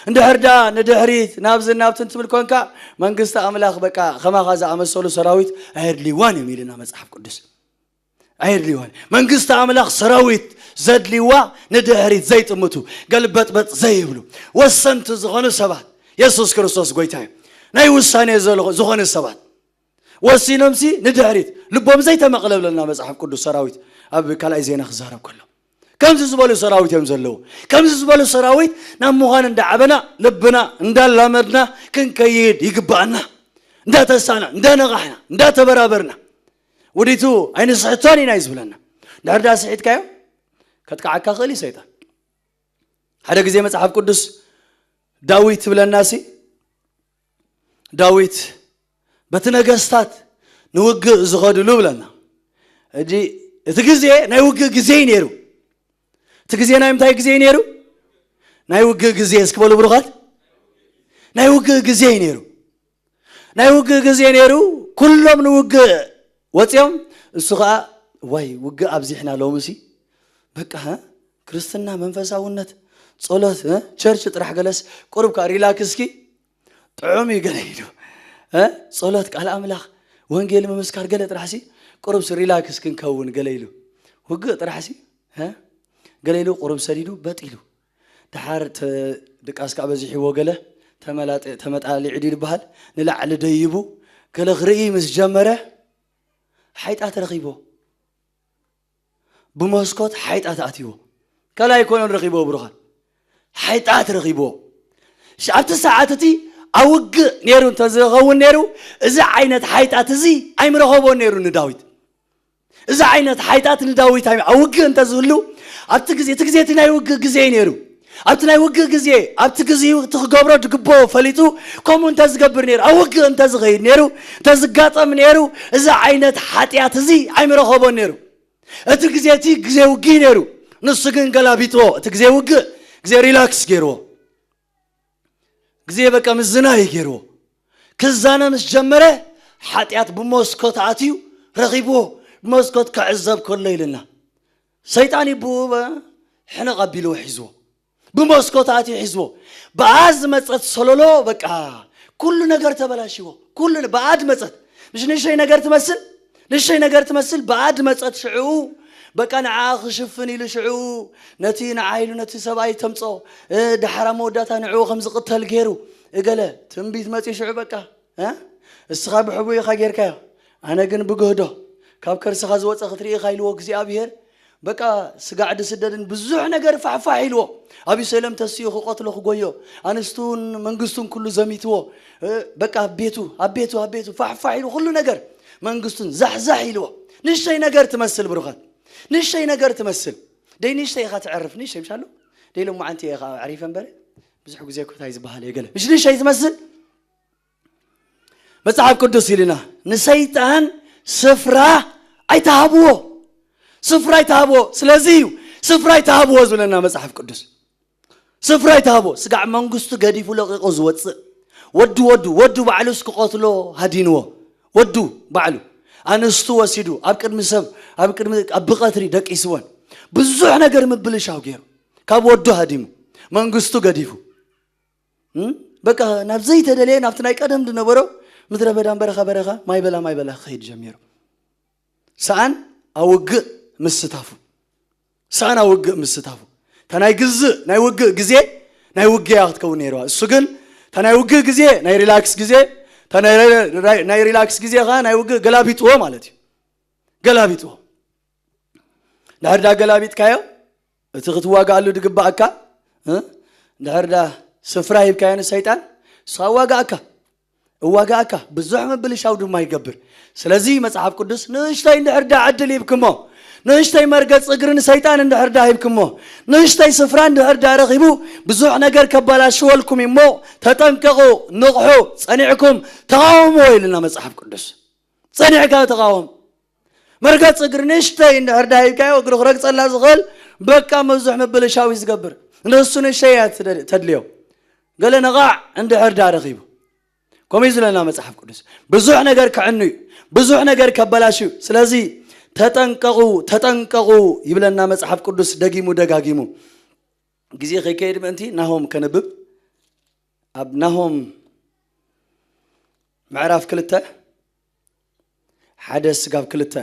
እንድሕር ደኣ ንድሕሪት ናብዚ ናብትን ትብል ኮንካ፣ መንግስቲ ኣምላኽ በቃ ከማኻ ዝኣመሰሉ ሰራዊት ኣየድልይዋን እዮም ኢልና መጽሓፍ ቅዱስ። ኣየድልይዋን። መንግስቲ ኣምላኽ ሰራዊት ዘድልይዋ ንድሕሪት ዘይጥምቱ፣ ገልበጥበጥ ዘይብሉ፣ ወሰንቲ ዝኾኑ ሰባት፣ የሱስ ክርስቶስ ጎይታ እዩ። ናይ ውሳኔ ዘለ-፣ ዝኾኑ ሰባት፣ ወሲኖምሲ ንድሕሪት፣ ልቦም ዘይተመቕለብለና መጽሓፍ ቅዱስ ሰራዊት ኣብ ካልኣይ ዜና ክዛረብ ከሎ። ከምዚ ዝበሉ ሰራዊት እዮም ዘለዉ። ከምዚ ዝበሉ ሰራዊት ናብ ምዃን እንዳዓበና፣ ልብና እንዳላመድና ክንከይድ ይግባኣና። እንዳተሳና፣ እንዳነቓሕና፣ እንዳተበራበርና። ውዲቱ ኣይንስሕቶን ኢና እዩ ዝብለና። ድሕር ዳ ስሒትካዮ፣ ከጥቅዓካ ክእል እዩ ሰይጣን። ሓደ ግዜ መጽሓፍ ቅዱስ ዳዊት ትብለናሲ፣ ዳዊት በቲ ነገስታት ንውግእ ዝኸድሉ ብለና። እጂ እቲ ግዜ ናይ ውግእ ግዜ እዩ ነይሩ። እቲ ግዜ ናይ ምንታይ ግዜ እዩ ነይሩ? ናይ ውግእ ግዜ። እስኪ በሉ ብሩኻት፣ ናይ ውግእ ግዜ እዩ ነይሩ። ናይ ውግእ ግዜ ነይሩ። ኩሎም ንውግእ ወፂኦም። እሱ ከዓ ዋይ ውግእ ኣብዚሕና ሎምሲ በቃ ሀ? ክርስትና መንፈሳውነት ጸሎት እ? ቸርች ጥራሕ ገለስ ቁሩብ ከዓ ሪላክስ እስኪ ጥዑም እዩ ገለ ኢሉ እ? ጸሎት ቃል ኣምላኽ ወንጌል ምምስካር ገለ ጥራሕሲ ቁሩብሲ ሪላክስ ክንከውን ገለ ኢሉ ውግእ ጥራሕሲ እ? ገለ ኢሉ ቁሩብ ሰዲዱ በጥ ኢሉ ደሓር ተ- ድቃስ ከዓ በዚሕዎ ገለ ተመላጠ- ተመጣሊዑ ድዩ ዝበሃል ንላዕሊ ደይቡ ገለ ክርኢ ምስ ጀመረ ሓይጣት ረኺቦ ብመስኮት ሓይጣት ኣትይዎ ካልኣይ ኣይኮነን ረኺቦ ብሩኻት ሓይጣት ረኺብዎ ኣብቲ ሰዓት እቲ ኣውግእ ነይሩ እንተዝኸውን ነይሩ እዚ ዓይነት ሓይጣት እዚ ኣይምረኸቦን ነይሩ ንዳዊት እዚ ዓይነት ሓይጣት ንዳዊት ኣውግእ እንተዝህሉ ኣብቲ ግዜ እቲ ግዜ እቲ ናይ ውግእ ግዜ እዩ ነይሩ ኣብቲ ናይ ውግእ ግዜ ኣብቲ ግዜኡ እቲ ክገብሮ ዝግብኦ ፈሊጡ ከምኡ እንተዝገብር ነይሩ ኣብ ውግእ እንተዝኸይድ ነይሩ እንተዝጋጠም ነይሩ እዚ ዓይነት ሓጢኣት እዚ ኣይምረኸቦን ነይሩ እቲ ግዜ እቲ ግዜ ውግእ ነይሩ ንሱ ግን ገላቢጥዎ እቲ ግዜ ውግእ ግዜ ሪላክስ ገይርዎ ግዜ በቃ ምዝናይ ገይርዎ ክዛነ ምስ ጀመረ ሓጢኣት ብመስኮት ኣትዩ ረኺብዎ ብመስኮት ክዕዘብ ከሎ ኢልና ሰይጣን ይብኡ ሕነቕ ኣቢልዎ ሒዝዎ ብመስኮት ኣትዩ ሒዝዎ ብኣ ዝመፀት ሰለሎ በቃ ኩሉ ነገር ተበላሽዎ ኩሉ ብኣ ዝመፀት ምሽ ንእሽተይ ነገር ትመስል ንእሽተይ ነገር ትመስል ብኣ ዝመፀት ሽዕኡ በቃ ንዓ ክሽፍን ኢሉ ሽዕኡ ነቲ ንዓ ኢሉ ነቲ ሰብኣይ ተምፆ እ፣ ዳሕራ መወዳእታ ንዕኡ ከም ዝቕተል ገይሩ እገለ ትንቢት መፂኡ ሽዑ በቃ እ? እስኻ ብሕቡ ኢኻ ጌርካዮ ኣነ ግን ብግህዶ ካብ ከርስኻ ዝወፀ ክትርኢ ኢኻ ኢልዎ እግዚኣብሄር በቃ ስጋዕ ድስደድን ብዙሕ ነገር ፋሕፋሕ ኢልዎ ኣቢሰሎም ተስኡ ክቐትሎ ክጎዮ ኣንስቱን መንግስቱን ኩሉ ዘሚትዎ እ፣ በቃ ኣብ ቤቱ ኣብ ቤቱ ኣብ ቤቱ ፋሕፋሕ ኢሉ ኩሉ ነገር መንግስቱን ዛሕዛሕ ኢልዎ ንእሽተይ ነገር ትመስል ብሩኻት ንእሽተይ ነገር ትመስል ደይ ንእሽተይ ኢኻ ትዕርፍ ንእሽተይ ምሻሉ ደይ ሎማዓንቲ ኢኻ ኣዕሪፈ እምበረ ብዙሕ ግዜ ኮታይ ዝበሃል እየ ገለ ምሽ ንእሽተይ ትመስል መጽሓፍ ቅዱስ ኢልና ንሰይጣን ስፍራ ኣይተሃብዎ ስፍራ ኣይተሃብዎ ስለዚ እዩ ስፍራ ኣይተሃብዎ ዝብለና መጽሓፍ ቅዱስ ስፍራ ኣይተሃብዎ ስጋዕ መንግስቱ ገዲፉ ለቂቑ ዝወፅእ ወዱ ወዱ ወዱ ባዕሉ እስክቐትሎ ሃዲንዎ ወዱ ባዕሉ ኣንስቱ ወሲዱ ኣብ ቅድሚ ሰብ ኣብ ቅድሚ ኣብ ብቐትሪ ደቂስወን ብዙሕ ነገር ምብልሻው ገይሩ ካብ ወዱ ሃዲሙ መንግስቱ ገዲፉ በቃ ናብ ዘይተደለየ ናብቲ ናይ ቀደም ዝነበሮ ምድረ በዳ በረኻ በረኻ ማይ በላ ማይ በላ ክኸይድ ጀሚሩ ሰኣን ኣውግእ ምስታፉ ሰኣን ኣውግእ ምስታፉ እታ ናይ ግዝእ ናይ ውግእ ግዜ ናይ ውግያ ክትከውን ነይርዋ እሱ ግን እታ ናይ ውግእ ግዜ ናይ ሪላክስ ግዜ እታ ናይ ሪላክስ ግዜ ከዓ ናይ ውግእ ገላቢጥዎ ማለት እዩ ገላቢጥዎ ድሕር ዳ ገላቢጥካዮ እቲ ክትዋጋኣሉ ድግባኣካ ድሕር ዳ ስፍራ ሂብካዮ ንሰይጣን እሱ ኣዋጋኣካ እዋጋኣካ ብዙሕ ምብልሻው ድማ ይገብር ስለዚ መጽሓፍ ቅዱስ ንእሽተይ እንድሕር ዳ ዕድል ሂብክሞ ንእሽተይ መርገጽ እግሪ ንሰይጣን እንድሕር ዳ ሂብክሞ ንእሽተይ ስፍራ እንድሕር ዳ ረኺቡ ብዙሕ ነገር ከባላሽወልኩም እሞ ተጠንቀቑ ንቕሑ ጸኒዕኩም ተቓወምዎ ኢልና መጽሓፍ ቅዱስ ጸኒዕካ ተቓወም መርገጽ እግሪ ንእሽተይ እንድሕር ዳ ሂብካዮ እግሪ ክረግጸላ ዝኽእል በቃ መብዙሕ ምብልሻው እዩ ዝገብር ንሱ ንእሽተይ እያ ተድልዮ ገለ ነቓዕ እንድሕር ዳ ረኺቡ ከምኡ እዩ ዝለና መጽሓፍ ቅዱስ ብዙሕ ነገር ከዕኑ እዩ ብዙሕ ነገር ከበላሽ እዩ ስለዚ ተጠንቀቑ ተጠንቀቑ ይብለና መጽሓፍ ቅዱስ ደጊሙ ደጋጊሙ ግዜ ከይከይድ ምእንቲ ናሆም ከንብብ ኣብ ናሆም ምዕራፍ ክልተ ሓደ ስጋብ ክልተ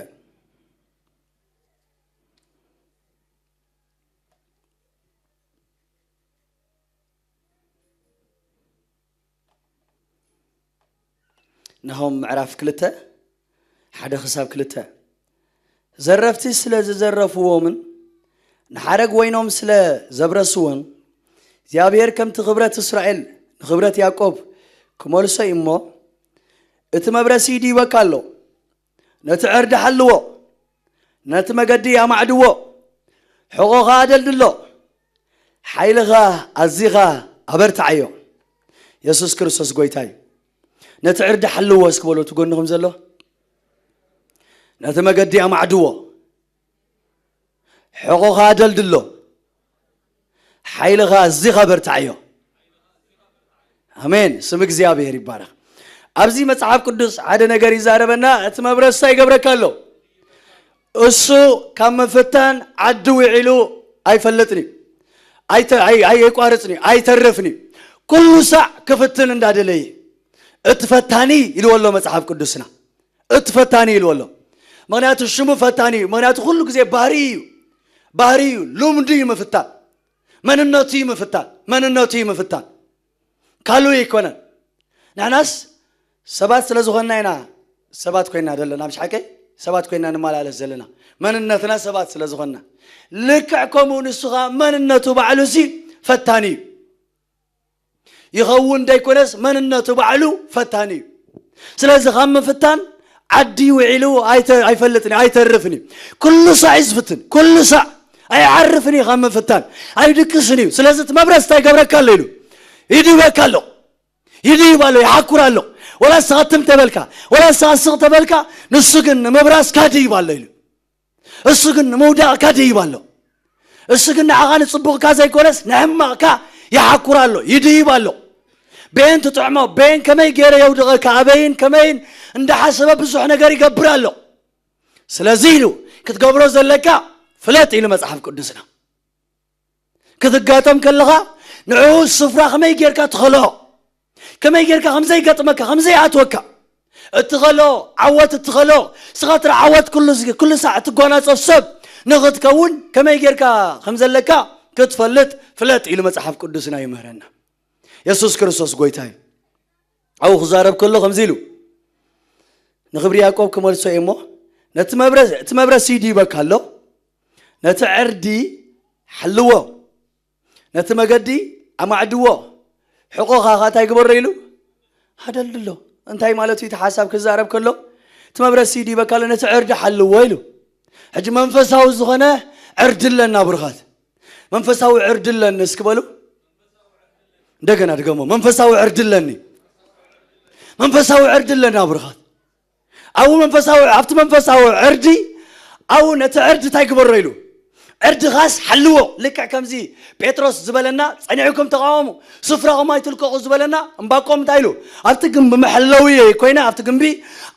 ናሆም ምዕራፍ ክልተ ሓደ ክሳብ ክልተ ዘረፍቲ ስለ ዝዘረፍዎምን ንሓረግ ወይኖም ስለ ዘብረስዎን እግዚኣብሔር ከምቲ ክብረት እስራኤል ንክብረት ያዕቆብ ክመልሶ እዩ እሞ እቲ መብረሲ ይድይበካ ኣሎ ነቲ ዕርዲ ሓልዎ ነቲ መገዲ ኣማዕድዎ ሕቖኻ ኣደልድሎ ሓይልኻ ኣዚኻ ኣበርትዓዮ። የሱስ ክርስቶስ ጎይታ እዩ። ነቲ ዕርዲ ሓልዎ እስኪ በሎ እቲ ጎንኹም ዘሎ። ነቲ መገዲ ኣማዕድዎ። ሕቖኻ ኣደልድሎ። ሓይልኻ ኣዚኻ በርትዓዮ። ኣሜን። ስም እግዚኣብሔር ይባረኽ። ኣብዚ መጽሓፍ ቅዱስ ሓደ ነገር ይዛረበና። እቲ መብረስታ ይገብረካ ኣሎ። እሱ ካብ ምፍታን ዓዲ ውዒሉ ኣይፈልጥን እዩ። ኣይተ- ኣይ- ኣይ- ኣይቋርጽን እዩ። ኣይተርፍን እዩ። ኩሉ ሳዕ ክፍትን እንዳደለየ፣ እቲ ፈታኒ ኢልዎ ኣሎ መጽሓፍ ቅዱስና። እቲ ፈታኒ ኢልዎ ኣሎ። ምኽንያቱ ሽሙ ፈታኒ እዩ። ምኽንያቱ ኩሉ ግዜ ባህሪ እዩ። ባህሪ እዩ። ልምዱ እዩ ምፍታን። መንነቱ እዩ ምፍታን። መንነቱ እዩ ምፍታን። ካልኡ ኣይኮነን። ንሕናስ ሰባት ስለ ዝኾንና ኢና ሰባት ኮይና ዘለና። ምሽ ሓቀይ? ሰባት ኮይና ንመላለስ ዘለና። መንነትና ሰባት ስለ ዝኾንና። ልክዕ ከምኡ ንሱ ኸኣ መንነቱ ባዕሉ ሲ ፈታኒ እዩ። ይኸውን ደይኮነስ መንነቱ ባዕሉ ፈታኒ እዩ። ስለዚ ካብ ምፍታን ዓዲ ውዒሉ ኣይተ- ኣይፈልጥን እዩ፣ ኣይተርፍን እዩ። ኩሉ ሳዕ እዩ ዝፍትን፣ ኩሉ ሳዕ ኣይዓርፍን እዩ ካብ ምፍታን፣ ኣይድቅስን እዩ። ስለዚ እቲ መብረስ እንታይ ይገብረካ ኣሎ ኢሉ ይድበካ ኣሎ፣ ይድይብ ኣሎ፣ ይሓኩር ኣሎ። ወላ ንስኻ ትም ተበልካ፣ ወላ ንስኻ ስቕ ተበልካ፣ ንሱ ግን ንምብራስካ ድይብ ኣሎ ኢሉ። እሱ ግን ንምውዳቕካ ድይብ ኣሎ። እሱ ግን ንዓኻ ንጽቡቕካ ዘይኮነስ ንሕማቕካ ይሓኩር ኣሎ፣ ይድይብ ኣሎ። በየን ትጥዕሞ፣ በየን ከመይ ገይረ የውድቐካ፣ ኣበይን ከመይን እንዳሓሰበ ብዙሕ ነገር ይገብር ኣሎ። ስለዚ ኢሉ ክትገብሮ ዘለካ ፍለጥ ኢሉ መጽሓፍ ቅዱስና። ክትጋጠም ከለኻ ንዕኡ ስፍራ ከመይ ጌርካ ትኸልኦ፣ ከመይ ጌርካ ከም ዘይገጥመካ፣ ከም ዘይኣትወካ፣ እትኸሎ ዓወት፣ እትኸሎ ስኻትር ዓወት ኩሉ ዝ- ኩሉ ሳዕ እትጓናጸፍ ሰብ ንኽትከውን ከመይ ጌርካ ከም ዘለካ ክትፈልጥ ፍለጥ ኢሉ መጽሓፍ ቅዱስና ይምህረና። የሱስ ክርስቶስ ጎይታ እዩ። ኣብኡ ክዛረብ ከሎ ከምዚ ኢሉ ንኽብሪ ያዕቆብ ክመልሶ እዩ እሞ፣ ነቲ መብረ- እቲ መብረሲ ይድይበካ ኣሎ፣ ነቲ ዕርዲ ሓልዎ፣ ነቲ መገዲ ኣማዕድዎ፣ ሕቖኻ ኸኣ እንታይ ግበሮ ኢሉ ኣደልድሎ። እንታይ ማለት እዩ? እቲ ሓሳብ ክዛረብ ከሎ እቲ መብረሲ ይድይበካ ኣሎ፣ ነቲ ዕርዲ ሓልዎ ኢሉ። ሕጂ መንፈሳዊ ዝኾነ ዕርዲ ኣለና ብሩኻት። መንፈሳዊ ዕርዲ ኣለኒ እስኪ በሉ። እንደገና ድገሞ። መንፈሳዊ ዕርዲ ኣለኒ። መንፈሳዊ ዕርዲ ኣለና ብሩኻት። ኣብኡ መንፈሳዊ ኣብቲ መንፈሳዊ ዕርዲ ኣብኡ ነቲ ዕርዲ እንታይ ግበሮ ኢሉ? ዕርድኻስ ሓልዎ። ልክዕ ከምዚ ጴጥሮስ ዝበለና፣ ጸኒዕኩም ተቓወሙ፣ ስፍራኹም ኣይትልቀቑ ዝበለና እምባቆም እንታይ ኢሉ? ኣብቲ ግንቢ መሐለዊ ኮይነ ኣብቲ ግንቢ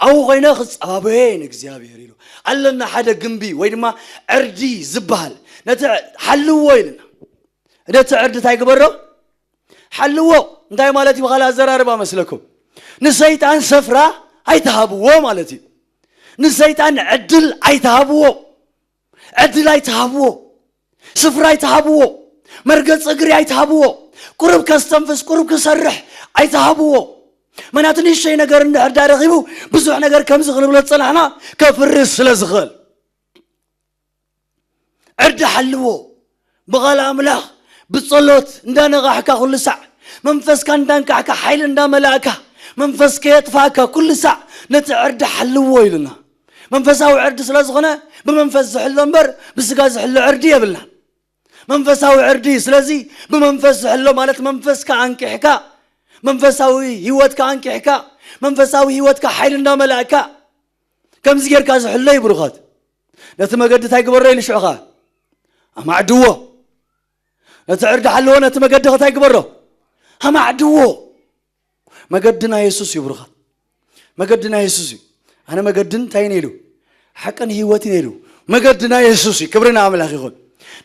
ኣብኡ ኮይነ ክጸባበየ ንእግዚኣብሔር ኢሉ። ኣለና ሓደ ግንቢ ወይ ድማ ዕርዲ ዝበሃል፣ ነቲ ሓልዎ ኢልና። ነቲ ዕርዲ እንታይ ግበሮ? ሓልዎ። እንታይ ማለት እዩ ብኻልእ ኣዘራርባ መስለኩም? ንሰይጣን ሰፍራ ኣይትሃብዎ ማለት እዩ። ንሰይጣን ዕድል ኣይትሃብዎ። ዕድል ኣይትሃብዎ። ስፍራ ኣይትሃብዎ። መርገጽ እግሪ ኣይትሃብዎ። ቁሩብ ከስተንፍስ፣ ቁሩብ ክሰርሕ ኣይትሃብዎ። ምኽንያቱ ንእሽተይ ነገር እንድሕር ዳ ረኺቡ ብዙሕ ነገር ከምዚ ክንብሎ ዝጸናሕና ከፍርስ ስለ ዝኽእል። ዕርዲ ሓልዎ። ብቓል ኣምላኽ ብጸሎት እንዳነቓሕካ ኩሉ ሳዕ፣ መንፈስካ እንዳንቃሕካ፣ ሓይሊ እንዳመላእካ፣ መንፈስ ከየጥፋእካ ኩሉ ሳዕ ነቲ ዕርዲ ሓልዎ ኢሉና። መንፈሳዊ ዕርዲ ስለ ዝኾነ ብመንፈስ ዝሕሎ እምበር ብስጋ ዝሕሎ ዕርዲ የብልናን። መንፈሳዊ ዕርዲ፣ ስለዚ ብመንፈስ ዝሕሎ ማለት መንፈስካ ኣንቂሕካ፣ መንፈሳዊ ህይወትካ ኣንቂሕካ፣ መንፈሳዊ ህይወትካ ሓይሊ እንዳመላእካ፣ ከምዚ ጌርካ ዝሕሎ እዩ ብሩኻት። ነቲ መገዲ እንታይ ግበሮ ኢሉ ሽዑኻ? ኣማዕድዎ። ነቲ ዕርዲ ሓልዎ፣ ነቲ መገዲ እንታይ ግበሮ? ኣማዕድዎ። መገድና የሱስ እዩ ብሩኻት። መገድና የሱስ እዩ። ኣነ መገድን እንታይ እየ ኢሉ? ሓቅን ህይወትን ኢሉ። መገድና የሱስ እዩ። ክብሪ ንኣምላኽ ይኹን።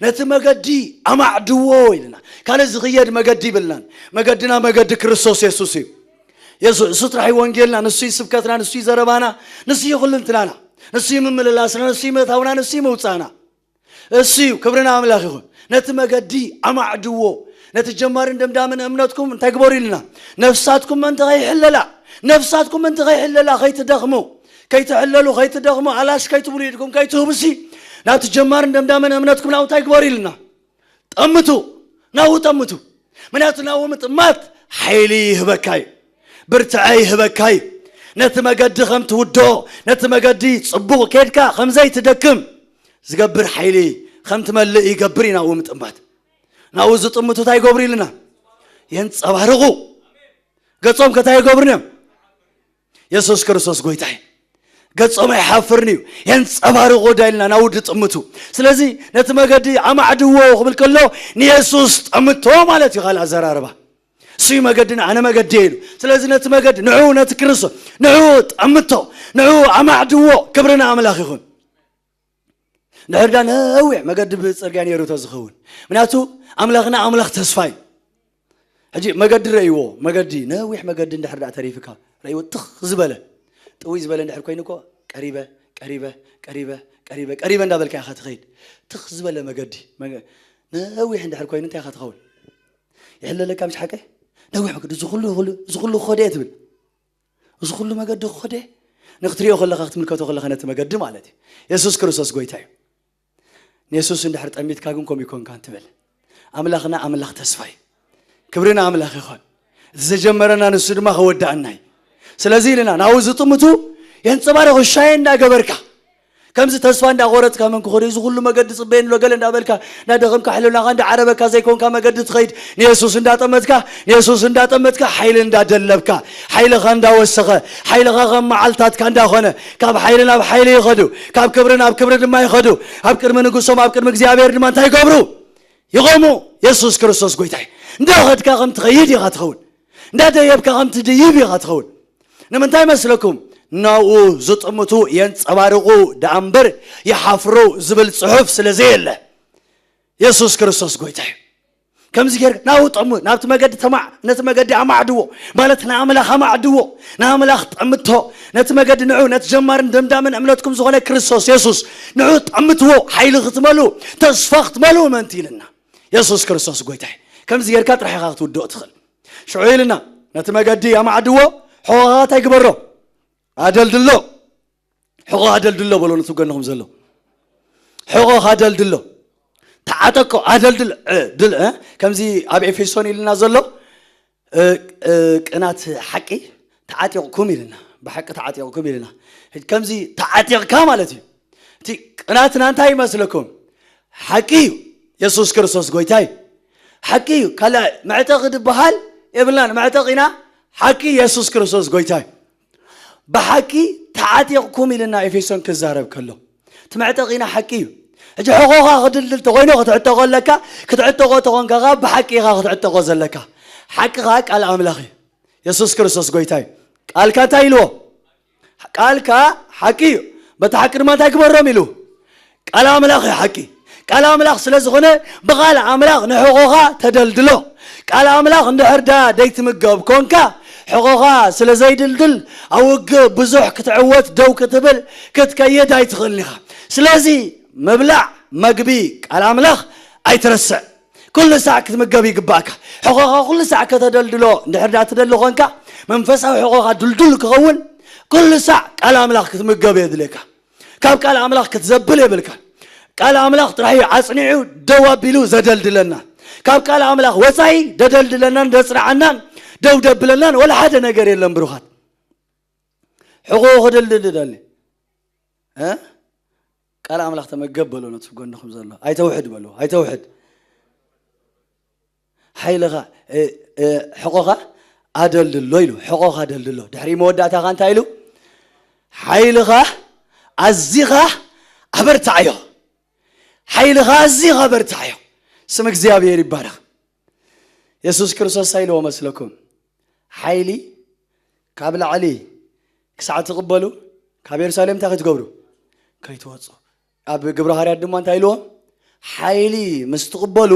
ነቲ መገዲ ኣማዕድዎ ኢልና። ካልእ ዝኽየድ መገዲ ይብልናን። መገድና መገዲ ክርስቶስ የሱስ እዩ። የሱ- እሱ ጥራሕ እዩ ወንጌልና፣ ንሱ እዩ ስብከትና፣ ንሱ እዩ ዘረባና፣ ንሱ እዩ ኩልንትናና፣ ንሱ እዩ ምምልላስና፣ ንሱ እዩ ምእታውና፣ ንሱ እዩ ምውጻእና። እሱ እዩ። ክብሪ ንኣምላኽ ይኹን። ነቲ መገዲ ኣማዕድዎ። ነቲ ጀማርን ደምዳምን እምነትኩም እንታይ ግበሩ ኢልና? ነፍሳትኩም ምእንቲ ከይሕለላ፣ ነፍሳትኩም ምእንቲ ከይሕለላ፣ ከይትደኽሙ፣ ከይትሕለሉ፣ ከይትደኽሙ፣ ኣላሽ ከይትብሉ፣ ኢድኩም ከይትህቡሲ፣ ናብቲ ጀማርን ደምዳምን እምነትኩም ናብኡ እንታይ ግበሩ ኢልና? ጠምቱ፣ ናብኡ ጠምቱ። ምክንያቱ ናብኡ ምጥማት ሓይሊ ይህበካ እዩ፣ ብርትዐ ይህበካ እዩ። ነቲ መገዲ ከም ትውድኦ፣ ነቲ መገዲ ጽቡቕ ኬድካ ከም ዘይትደክም ዝገብር ሓይሊ ከም ትመልእ ይገብር እዩ ናብኡ ምጥማት። ናብኡ ዝጥምቱ እንታይ ይገብሩ ኢልና? የንጸባርቑ። ገጾም ከ እንታይ ይገብሩን እዮም? የሱስ ክርስቶስ ጎይታ እዩ። ገጾም ኣይሓፍርን እዩ። የንጸባርቑ ዶ ኢልና ናብኡ ዝጥምቱ። ስለዚ ነቲ መገዲ ኣማዕድዎ ክብል ከሎ ንየሱስ ጠምቶ ማለት እዩ። ካልእ ኣዘራርባ እሱ እዩ መገድና፣ ኣነ መገዲ እየ ኢሉ። ስለዚ ነቲ መገዲ ንዑ፣ ነቲ ክርስቶስ ንዑ ጠምቶ፣ ንዑ ኣማዕድዎ። ክብሪ ንኣምላኽ ይኹን። ንሕርዳ ነዊሕ መገዲ ብጽርግያ ነይሩ ተዝኸውን፣ ምክንያቱ ኣምላኽና ኣምላኽ ተስፋ እዩ። ሕጂ መገዲ ረእይዎ፣ መገዲ ነዊሕ መገዲ እንድሕር ደኣ ተሪፍካ ረእይዎ ትኽ ዝበለ ጥውይ ዝበለ እንድሕር ኮይኑ እኮ ቀሪበ ቀሪበ ቀሪበ ቀሪበ ቀሪበ እንዳበልካ ኢኻ ትኸይድ። ትኽ ዝበለ መገዲ መገ- ነዊሕ እንድሕር ኮይኑ እንታይ ኢኻ ትኸውን? ይሕለለካ ምሽ ሓቀ ነዊሕ መገዲ እዚ ኩሉ ኩሉ እዚ ኩሉ ክኸደ እየ ትብል። እዚ ኩሉ መገዲ ክኸደ ንክትሪኦ ከለኻ ክትምልከቶ ከለኻ ነቲ መገዲ ማለት እዩ። የሱስ ክርስቶስ ጎይታ እዩ። ንየሱስ እንድሕር ጠሚትካ ግን ከምኡ ይኮንካ እንትብል ኣምላኽና ኣምላኽ ተስፋ እዩ። ክብሪ ንኣምላኽ ይኾን። እቲ ዘጀመረና ንሱ ድማ ከወዳእና እዩ። ስለዚ ኢልና ናብኡ ዝጥምቱ የንጸባርቑ። ሻይ እንዳገበርካ ከምዚ ተስፋ እንዳቆረጽካ መን ክኾዶ እዚ ኩሉ መገዲ ጽበየን ኣሎ ገለ እንዳበልካ እንዳደኸምካ ሕልናኻ እንዳዓረበካ ዘይኮንካ መገዲ ትኸይድ ንየሱስ እንዳጠመትካ ንየሱስ እንዳጠመትካ ሓይሊ እንዳደለብካ ሓይልኻ እንዳወሰኸ ሓይልኻ ከም መዓልታትካ እንዳኾነ ካብ ሓይሊ ናብ ሓይሊ ይኸዱ ካብ ክብሪ ናብ ክብሪ ድማ ይኸዱ ኣብ ቅድሚ ንጉሶም ኣብ ቅድሚ እግዚኣብሔር ድማ እንታይ ይገብሩ ይቖሙ። የሱስ ክርስቶስ ጎይታይ እንዳኸድካ ከም ትኸይድ ኢኻ ትኸውን እንዳደየብካ ከም ትድይብ ኢኻ ትኸውን። ንምንታይ መስለኩም? ናብኡ ዝጥምቱ የንጸባርቑ ደኣ እምበር ይሓፍሩ ዝብል ጽሑፍ ስለ ዘየለ። የሱስ ክርስቶስ ጎይታ እዩ። ከምዚ ጌር ናብኡ ጠሙ ናብቲ መገዲ ተማዕ ነቲ መገዲ ኣማዕድዎ ማለት ንኣምላኽ ኣማዕድዎ ንኣምላኽ ጠምቶ ነቲ መገዲ ንዑ ነቲ ጀማርን ደምዳምን እምነትኩም ዝኾነ ክርስቶስ የሱስ ንዑ ጠምትዎ ሓይሊ ክትመሉ ተስፋ ክትመሉ እመንቲ ኢልና የሱስ ክርስቶስ ጎይታ እዩ። ከምዚ ጌርካ ጥራሕ ኢኻ ክትውድኦ ትኽእል። ሽዑ ኢልና ነቲ መገዲ ኣማዕድዎ ሕቖኻ እንታይ ግበሮ ኣደልድሎ ሕቖኻ ኣደልድሎ በሎ ነቲ ጎንኹም ዘሎ ሕቖኻ ኣደልድሎ ተዓጠቆ ኣደልድል ድል ከምዚ ኣብ ኤፌሶን ኢልና ዘሎ ቅናት ሓቂ ተዓጢቕኩም ኢልና ብሓቂ ተዓጢቕኩም ኢልና ከምዚ ተዓጢቕካ ማለት እዩ። እቲ ቅናትና እንታይ ይመስለኩም? ሓቂ እዩ። የሱስ ክርስቶስ ጎይታ እዩ። ሓቂ እዩ። ካልእ መዕጠቒ ዝበሃል የብልናን። መዕጠቒና ሓቂ የሱስ ክርስቶስ ጎይታ እዩ። ብሓቂ ተዓጢቕኩም ኢልና ኤፌሶን ክዛረብ ከሎ እቲ መዕጠቒና ሓቂ እዩ። ሕጂ ሕቖኻ ክድልድል ተኾይኑ ክትዕጠቖ ኣለካ። ክትዕጠቖ ተኾንካ ኸዓ ብሓቂ ኢኻ ክትዕጠቖ ዘለካ። ሓቂ ኸዓ ቃል ኣምላኽ እዩ። የሱስ ክርስቶስ ጎይታ እዩ። ቃልካ እንታይ ኢልዎ? ቃልካ ሓቂ እዩ። በቲ ሓቂ ድማ እንታይ ግበሮም ኢሉ? ቃል ኣምላኽ እዩ ሓቂ። ቃል ኣምላኽ ስለ ዝኾነ ብቓል ኣምላኽ ንሕቖኻ ተደልድሎ። ቃል ኣምላኽ እንድሕር ዳ ደይትምገብ ኮንካ ሕቖኻ ስለ ዘይድልድል ኣብ ውግእ ብዙሕ ክትዕወት ደው ክትብል ክትከይድ ኣይትኽእልን ኢኻ። ስለዚ ምብላዕ መግቢ ቃል ኣምላኽ ኣይትረስዕ። ኩሉ ሳዕ ክትምገብ ይግባእካ። ሕቖኻ ኩሉ ሳዕ ከተደልድሎ እንድሕር ዳ ትደሊ ኮንካ መንፈሳዊ ሕቖኻ ድልዱል ክኸውን ኩሉ ሳዕ ቃል ኣምላኽ ክትምገብ የድልየካ። ካብ ቃል ኣምላኽ ክትዘብል የብልካ። ቃል ኣምላኽ ጥራሕ እዩ ኣጽኒዑ ደው ኣቢሉ ዘደልድለና። ካብ ቃል ኣምላኽ ወጻኢ ደደልድለናን ደጽንዓናን ደው ደብለናን ወላ ሓደ ነገር የለን ብሩኻት። ሕቖ ክድልድል ደሊ ቃል ኣምላኽ ተመገብ በሎ ነቲ ጎንኹም ዘሎ ኣይተውሕድ በሎ ኣይተውሕድ ሓይልኻ ሕቆኻ ኣደልድሎ ኢሉ ሕቆኻ ኣደልድሎ ድሕሪ መወዳእታኻ እንታይ ኢሉ ሓይልኻ ኣዚኻ ኣበርታዓዮ ሓይልኻ ኣዚኻ ኣበርታዓዮ ስም እግዚኣብሔር ይባረኽ የሱስ ክርስቶስ እንታይ ኢልዎ መስለኩም ሓይሊ ካብ ላዕሊ ክሳዕ ትቕበሉ ካብ የሩሳሌም እንታይ ክትገብሩ ከይትወፁ ኣብ ግብረ ሃርያት ድማ እንታይ ኢልዎም ሓይሊ ምስ ትቕበሉ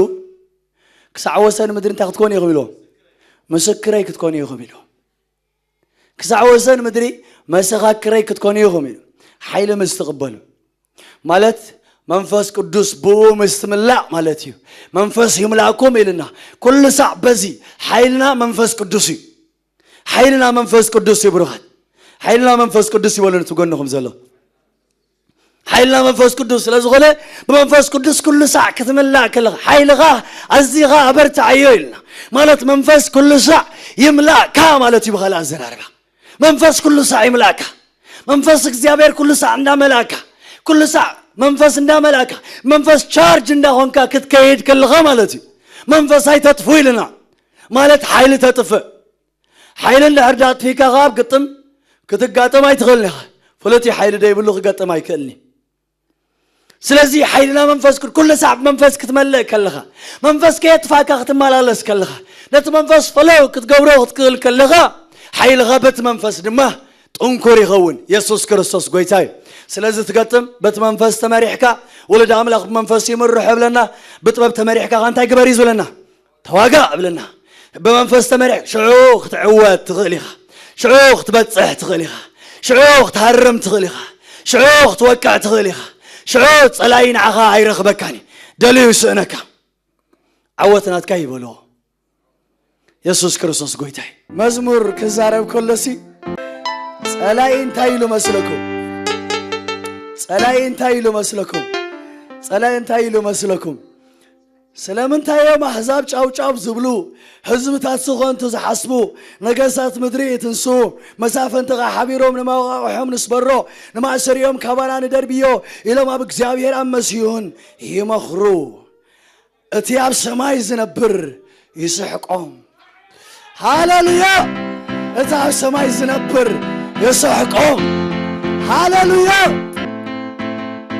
ክሳዕ ወሰን ምድሪ እንታይ ክትኮኑ ኢኹም ኢልዎም ምስክረይ ክትኮኑ ኢኹም ኢልዎም ክሳዕ ወሰን ምድሪ መሰኻክረይ ክትኮኑ ኢኹም ኢሉ ሓይሊ ምስ ትቕበሉ ማለት መንፈስ ቅዱስ ብኡ ምስ ትምላእ ማለት እዩ መንፈስ ይምላእኩም ኢልና ኩሉ ሳዕ በዚ ሓይልና መንፈስ ቅዱስ እዩ ሓይልና መንፈስ ቅዱስ ይብሩኻት ሓይልና መንፈስ ቅዱስ ይበሉ ነቲ ጎንኹም ዘሎ ሓይልና መንፈስ ቅዱስ ስለ ዝኾነ ብመንፈስ ቅዱስ ኩሉ ሳዕ ክትምላእ ከለኻ ሓይልኻ ኣዚኻ ኣበርትዓዮ ኢልና ማለት መንፈስ ኩሉ ሳዕ ይምላእካ ማለት እዩ ብኻልእ ኣዘራርባ መንፈስ ኩሉ ሳዕ ይምላእካ መንፈስ እግዚኣብሔር ኩሉ ሳዕ እንዳመላእካ ኩሉ ሳዕ መንፈስ እንዳመላእካ መንፈስ ቻርጅ እንዳኾንካ ክትከይድ ከለኻ ማለት እዩ መንፈስ ኣይተጥፉ ኢልና፣ ማለት ሓይሊ ተጥፍእ። ሓይሊ እንድሕር ዳጥፊካ ካብ ግጥም ክትጋጠም ኣይትኽእልን ኢኻ። ፍሉጥ ሓይሊ ደይብሉ ክገጥም ኣይክእልን እዩ። ስለዚ ሓይልና መንፈስ ቅዱስ፣ ኩሉ ሳዕ መንፈስ ክትመልእ ከለኻ፣ መንፈስ ከየጥፋካ ክትመላለስ ከለኻ፣ ነቲ መንፈስ ፈለው ክትገብሮ ክትክእል ከለኻ፣ ሓይልኻ በቲ መንፈስ ድማ ጥንኩር ይኸውን። የሱስ ክርስቶስ ጎይታ እዩ። ስለዚ ትገጥም በቲ መንፈስ ተመሪሕካ፣ ወለድ ኣምላኽ ብመንፈስ ይምርሑ እብለና። ብጥበብ ተመሪሕካ ከ እንታይ ግበር እዩ ዝብለና? ተዋጋእ እብለና። ብመንፈስ ተመሪሕ ሽዑ ክትዕወት ትኽእል ኢኻ። ሽዑ ክትበጽሕ ትኽእል ኢኻ። ሽዑ ክትሃርም ትኽእል ኢኻ። ሽዑ ክትወቅዕ ትኽእል ኢኻ። ሽዑ ጸላኢ ንዓኻ ኣይረኽበካን እዩ። ደልዩ ይስእነካ። ዓወት ናትካ ይበሎ። የሱስ ክርስቶስ ጎይታ እዩ። መዝሙር ክዛረብ ከሎሲ ጸላኢ እንታይ ኢሉ መስለኩም? ጸላኢ እንታይ ኢሉ መስለኩም? ጸላኢ እንታይ ኢሉ መስለኩም? ስለምንታይ እዮም ኣሕዛብ ጫው ጫው ዝብሉ? ህዝብታት ስኾንቱ ዝሓስቡ፣ ነገስታት ምድሪ ይትንሱ፣ መሳፍንቲ ኸዓ ሓቢሮም ንመዋቕሖም ንስበሮ፣ ንማእሰሪኦም ካባና ንደርብዮ ኢሎም ኣብ እግዚኣብሔር ኣመስዩን ይመኽሩ። እቲ ኣብ ሰማይ ዝነብር ይስሕቆም። ሃሌሉያ! እቲ ኣብ ሰማይ ዝነብር ይስሕቆም። ሃሌሉያ!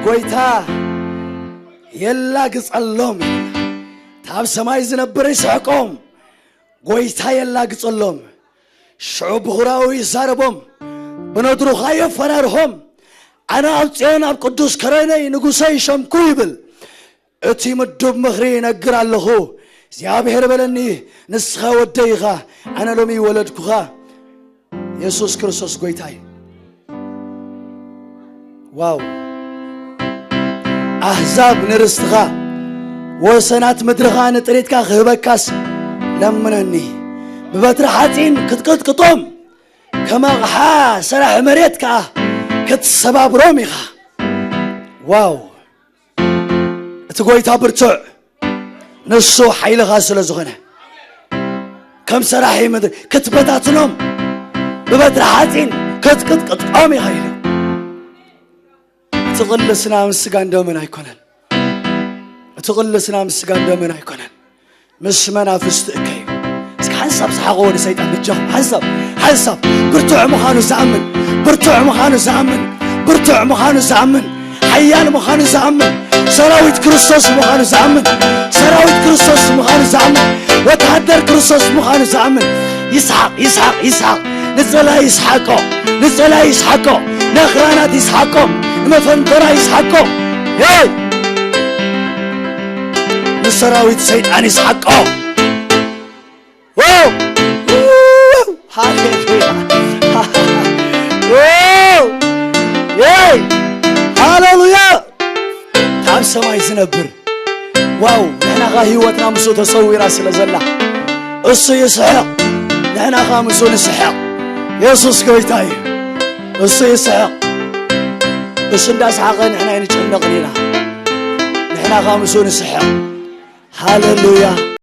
ጎይታ የላግጸሎም። እቲ ኣብ ሰማይ ዝነብር ይስሕቆም። ጎይታ የላግጸሎም። ሽዑ ብኹራኡ ይዛረቦም፣ ብነድሩኻ የፈራርሆም። ኣነ ኣብ ጽዮን ኣብ ቅዱስ ከረነይ ንጉሰይ ሸምኩ ይብል። እቲ ምዱብ ምኽሪ ይነግር ኣለኹ። እግዚኣብሔር በለኒ፣ ንስኻ ወደይ ኢኻ፣ ኣነ ሎሚ ወለድኩኻ። የሱስ ክርስቶስ ጎይታ እዩ። ዋው! ኣህዛብ ንርስትኻ፣ ወሰናት ምድርኻ ንጥሪትካ ክህበካስ ለምነኒ። ብበትሪ ሓጺን ክትቅጥቅጦም፣ ከም ኣቕሓ ሰራሕ መሬት ከኣ ክትሰባብሮም ኢኻ። ዋው! እቲ ጎይታ ብርቱዕ፣ ንሱ ሓይልኻ ስለ ዝኾነ፣ ከም ሰራሒ ምድሪ ክትበታትኖም፣ ብበትሪ ሓጺን ክትቅጥቅጦም ኢኻ ኢሉ። እቲ ቅልስና ምስ ስጋን ደምን ኣይኮነን። እቲ ቅልስና ምስ ስጋን ደምን ኣይኮነን። ምስ መናፍስቲ እከ እዩ። እስኪ ሓንሳብ ሰሓቕዎ ንሰይጣን ብጃኹም። ሓንሳብ፣ ሓንሳብ። ብርቱዕ ምዃኑ ዝኣምን፣ ብርቱዕ ምዃኑ ዝኣምን፣ ብርቱዕ ምዃኑ ዝኣምን፣ ሓያል ምዃኑ ዝኣምን፣ ሰራዊት ክርስቶስ ምዃኑ ዝኣምን፣ ሰራዊት ክርስቶስ ምዃኑ ዝኣምን፣ ወተሃደር ክርስቶስ ምዃኑ ዝኣምን፣ ይስሓቕ፣ ይስሓቕ፣ ይስሓቕ። ንጸላኢ ይስሓቆ፣ ንጸላኢ ይስሓቆ፣ ንኣኽራናት ይስሓቆ፣ ንመፈንፈራ ይስሓቆ። ሄይ! ንሰራዊት ሰይጣን ይስሓቆ። ዋው! ሃሌሉያ! ዋው! የይ! ሃሌሉያ! ኣብ ሰማይ ዝነብር፣ ዋው! ንሕና ኸኣ ህይወትና ምስኡ ተሰዊራ ስለ ዘላ፣ እሱ ይስሕቕ፣ ንሕና ኸኣ ምስኡ ንስሕቕ። የሱስ ጎይታ እዩ። እሱ ይስሕቕ። እሱ እንዳሰሓቐ ንሕና ኣይንጨነቕን ኢና። ንሕና ኸኣ ምስኡ ንስሕቕ። ሃሌሉያ!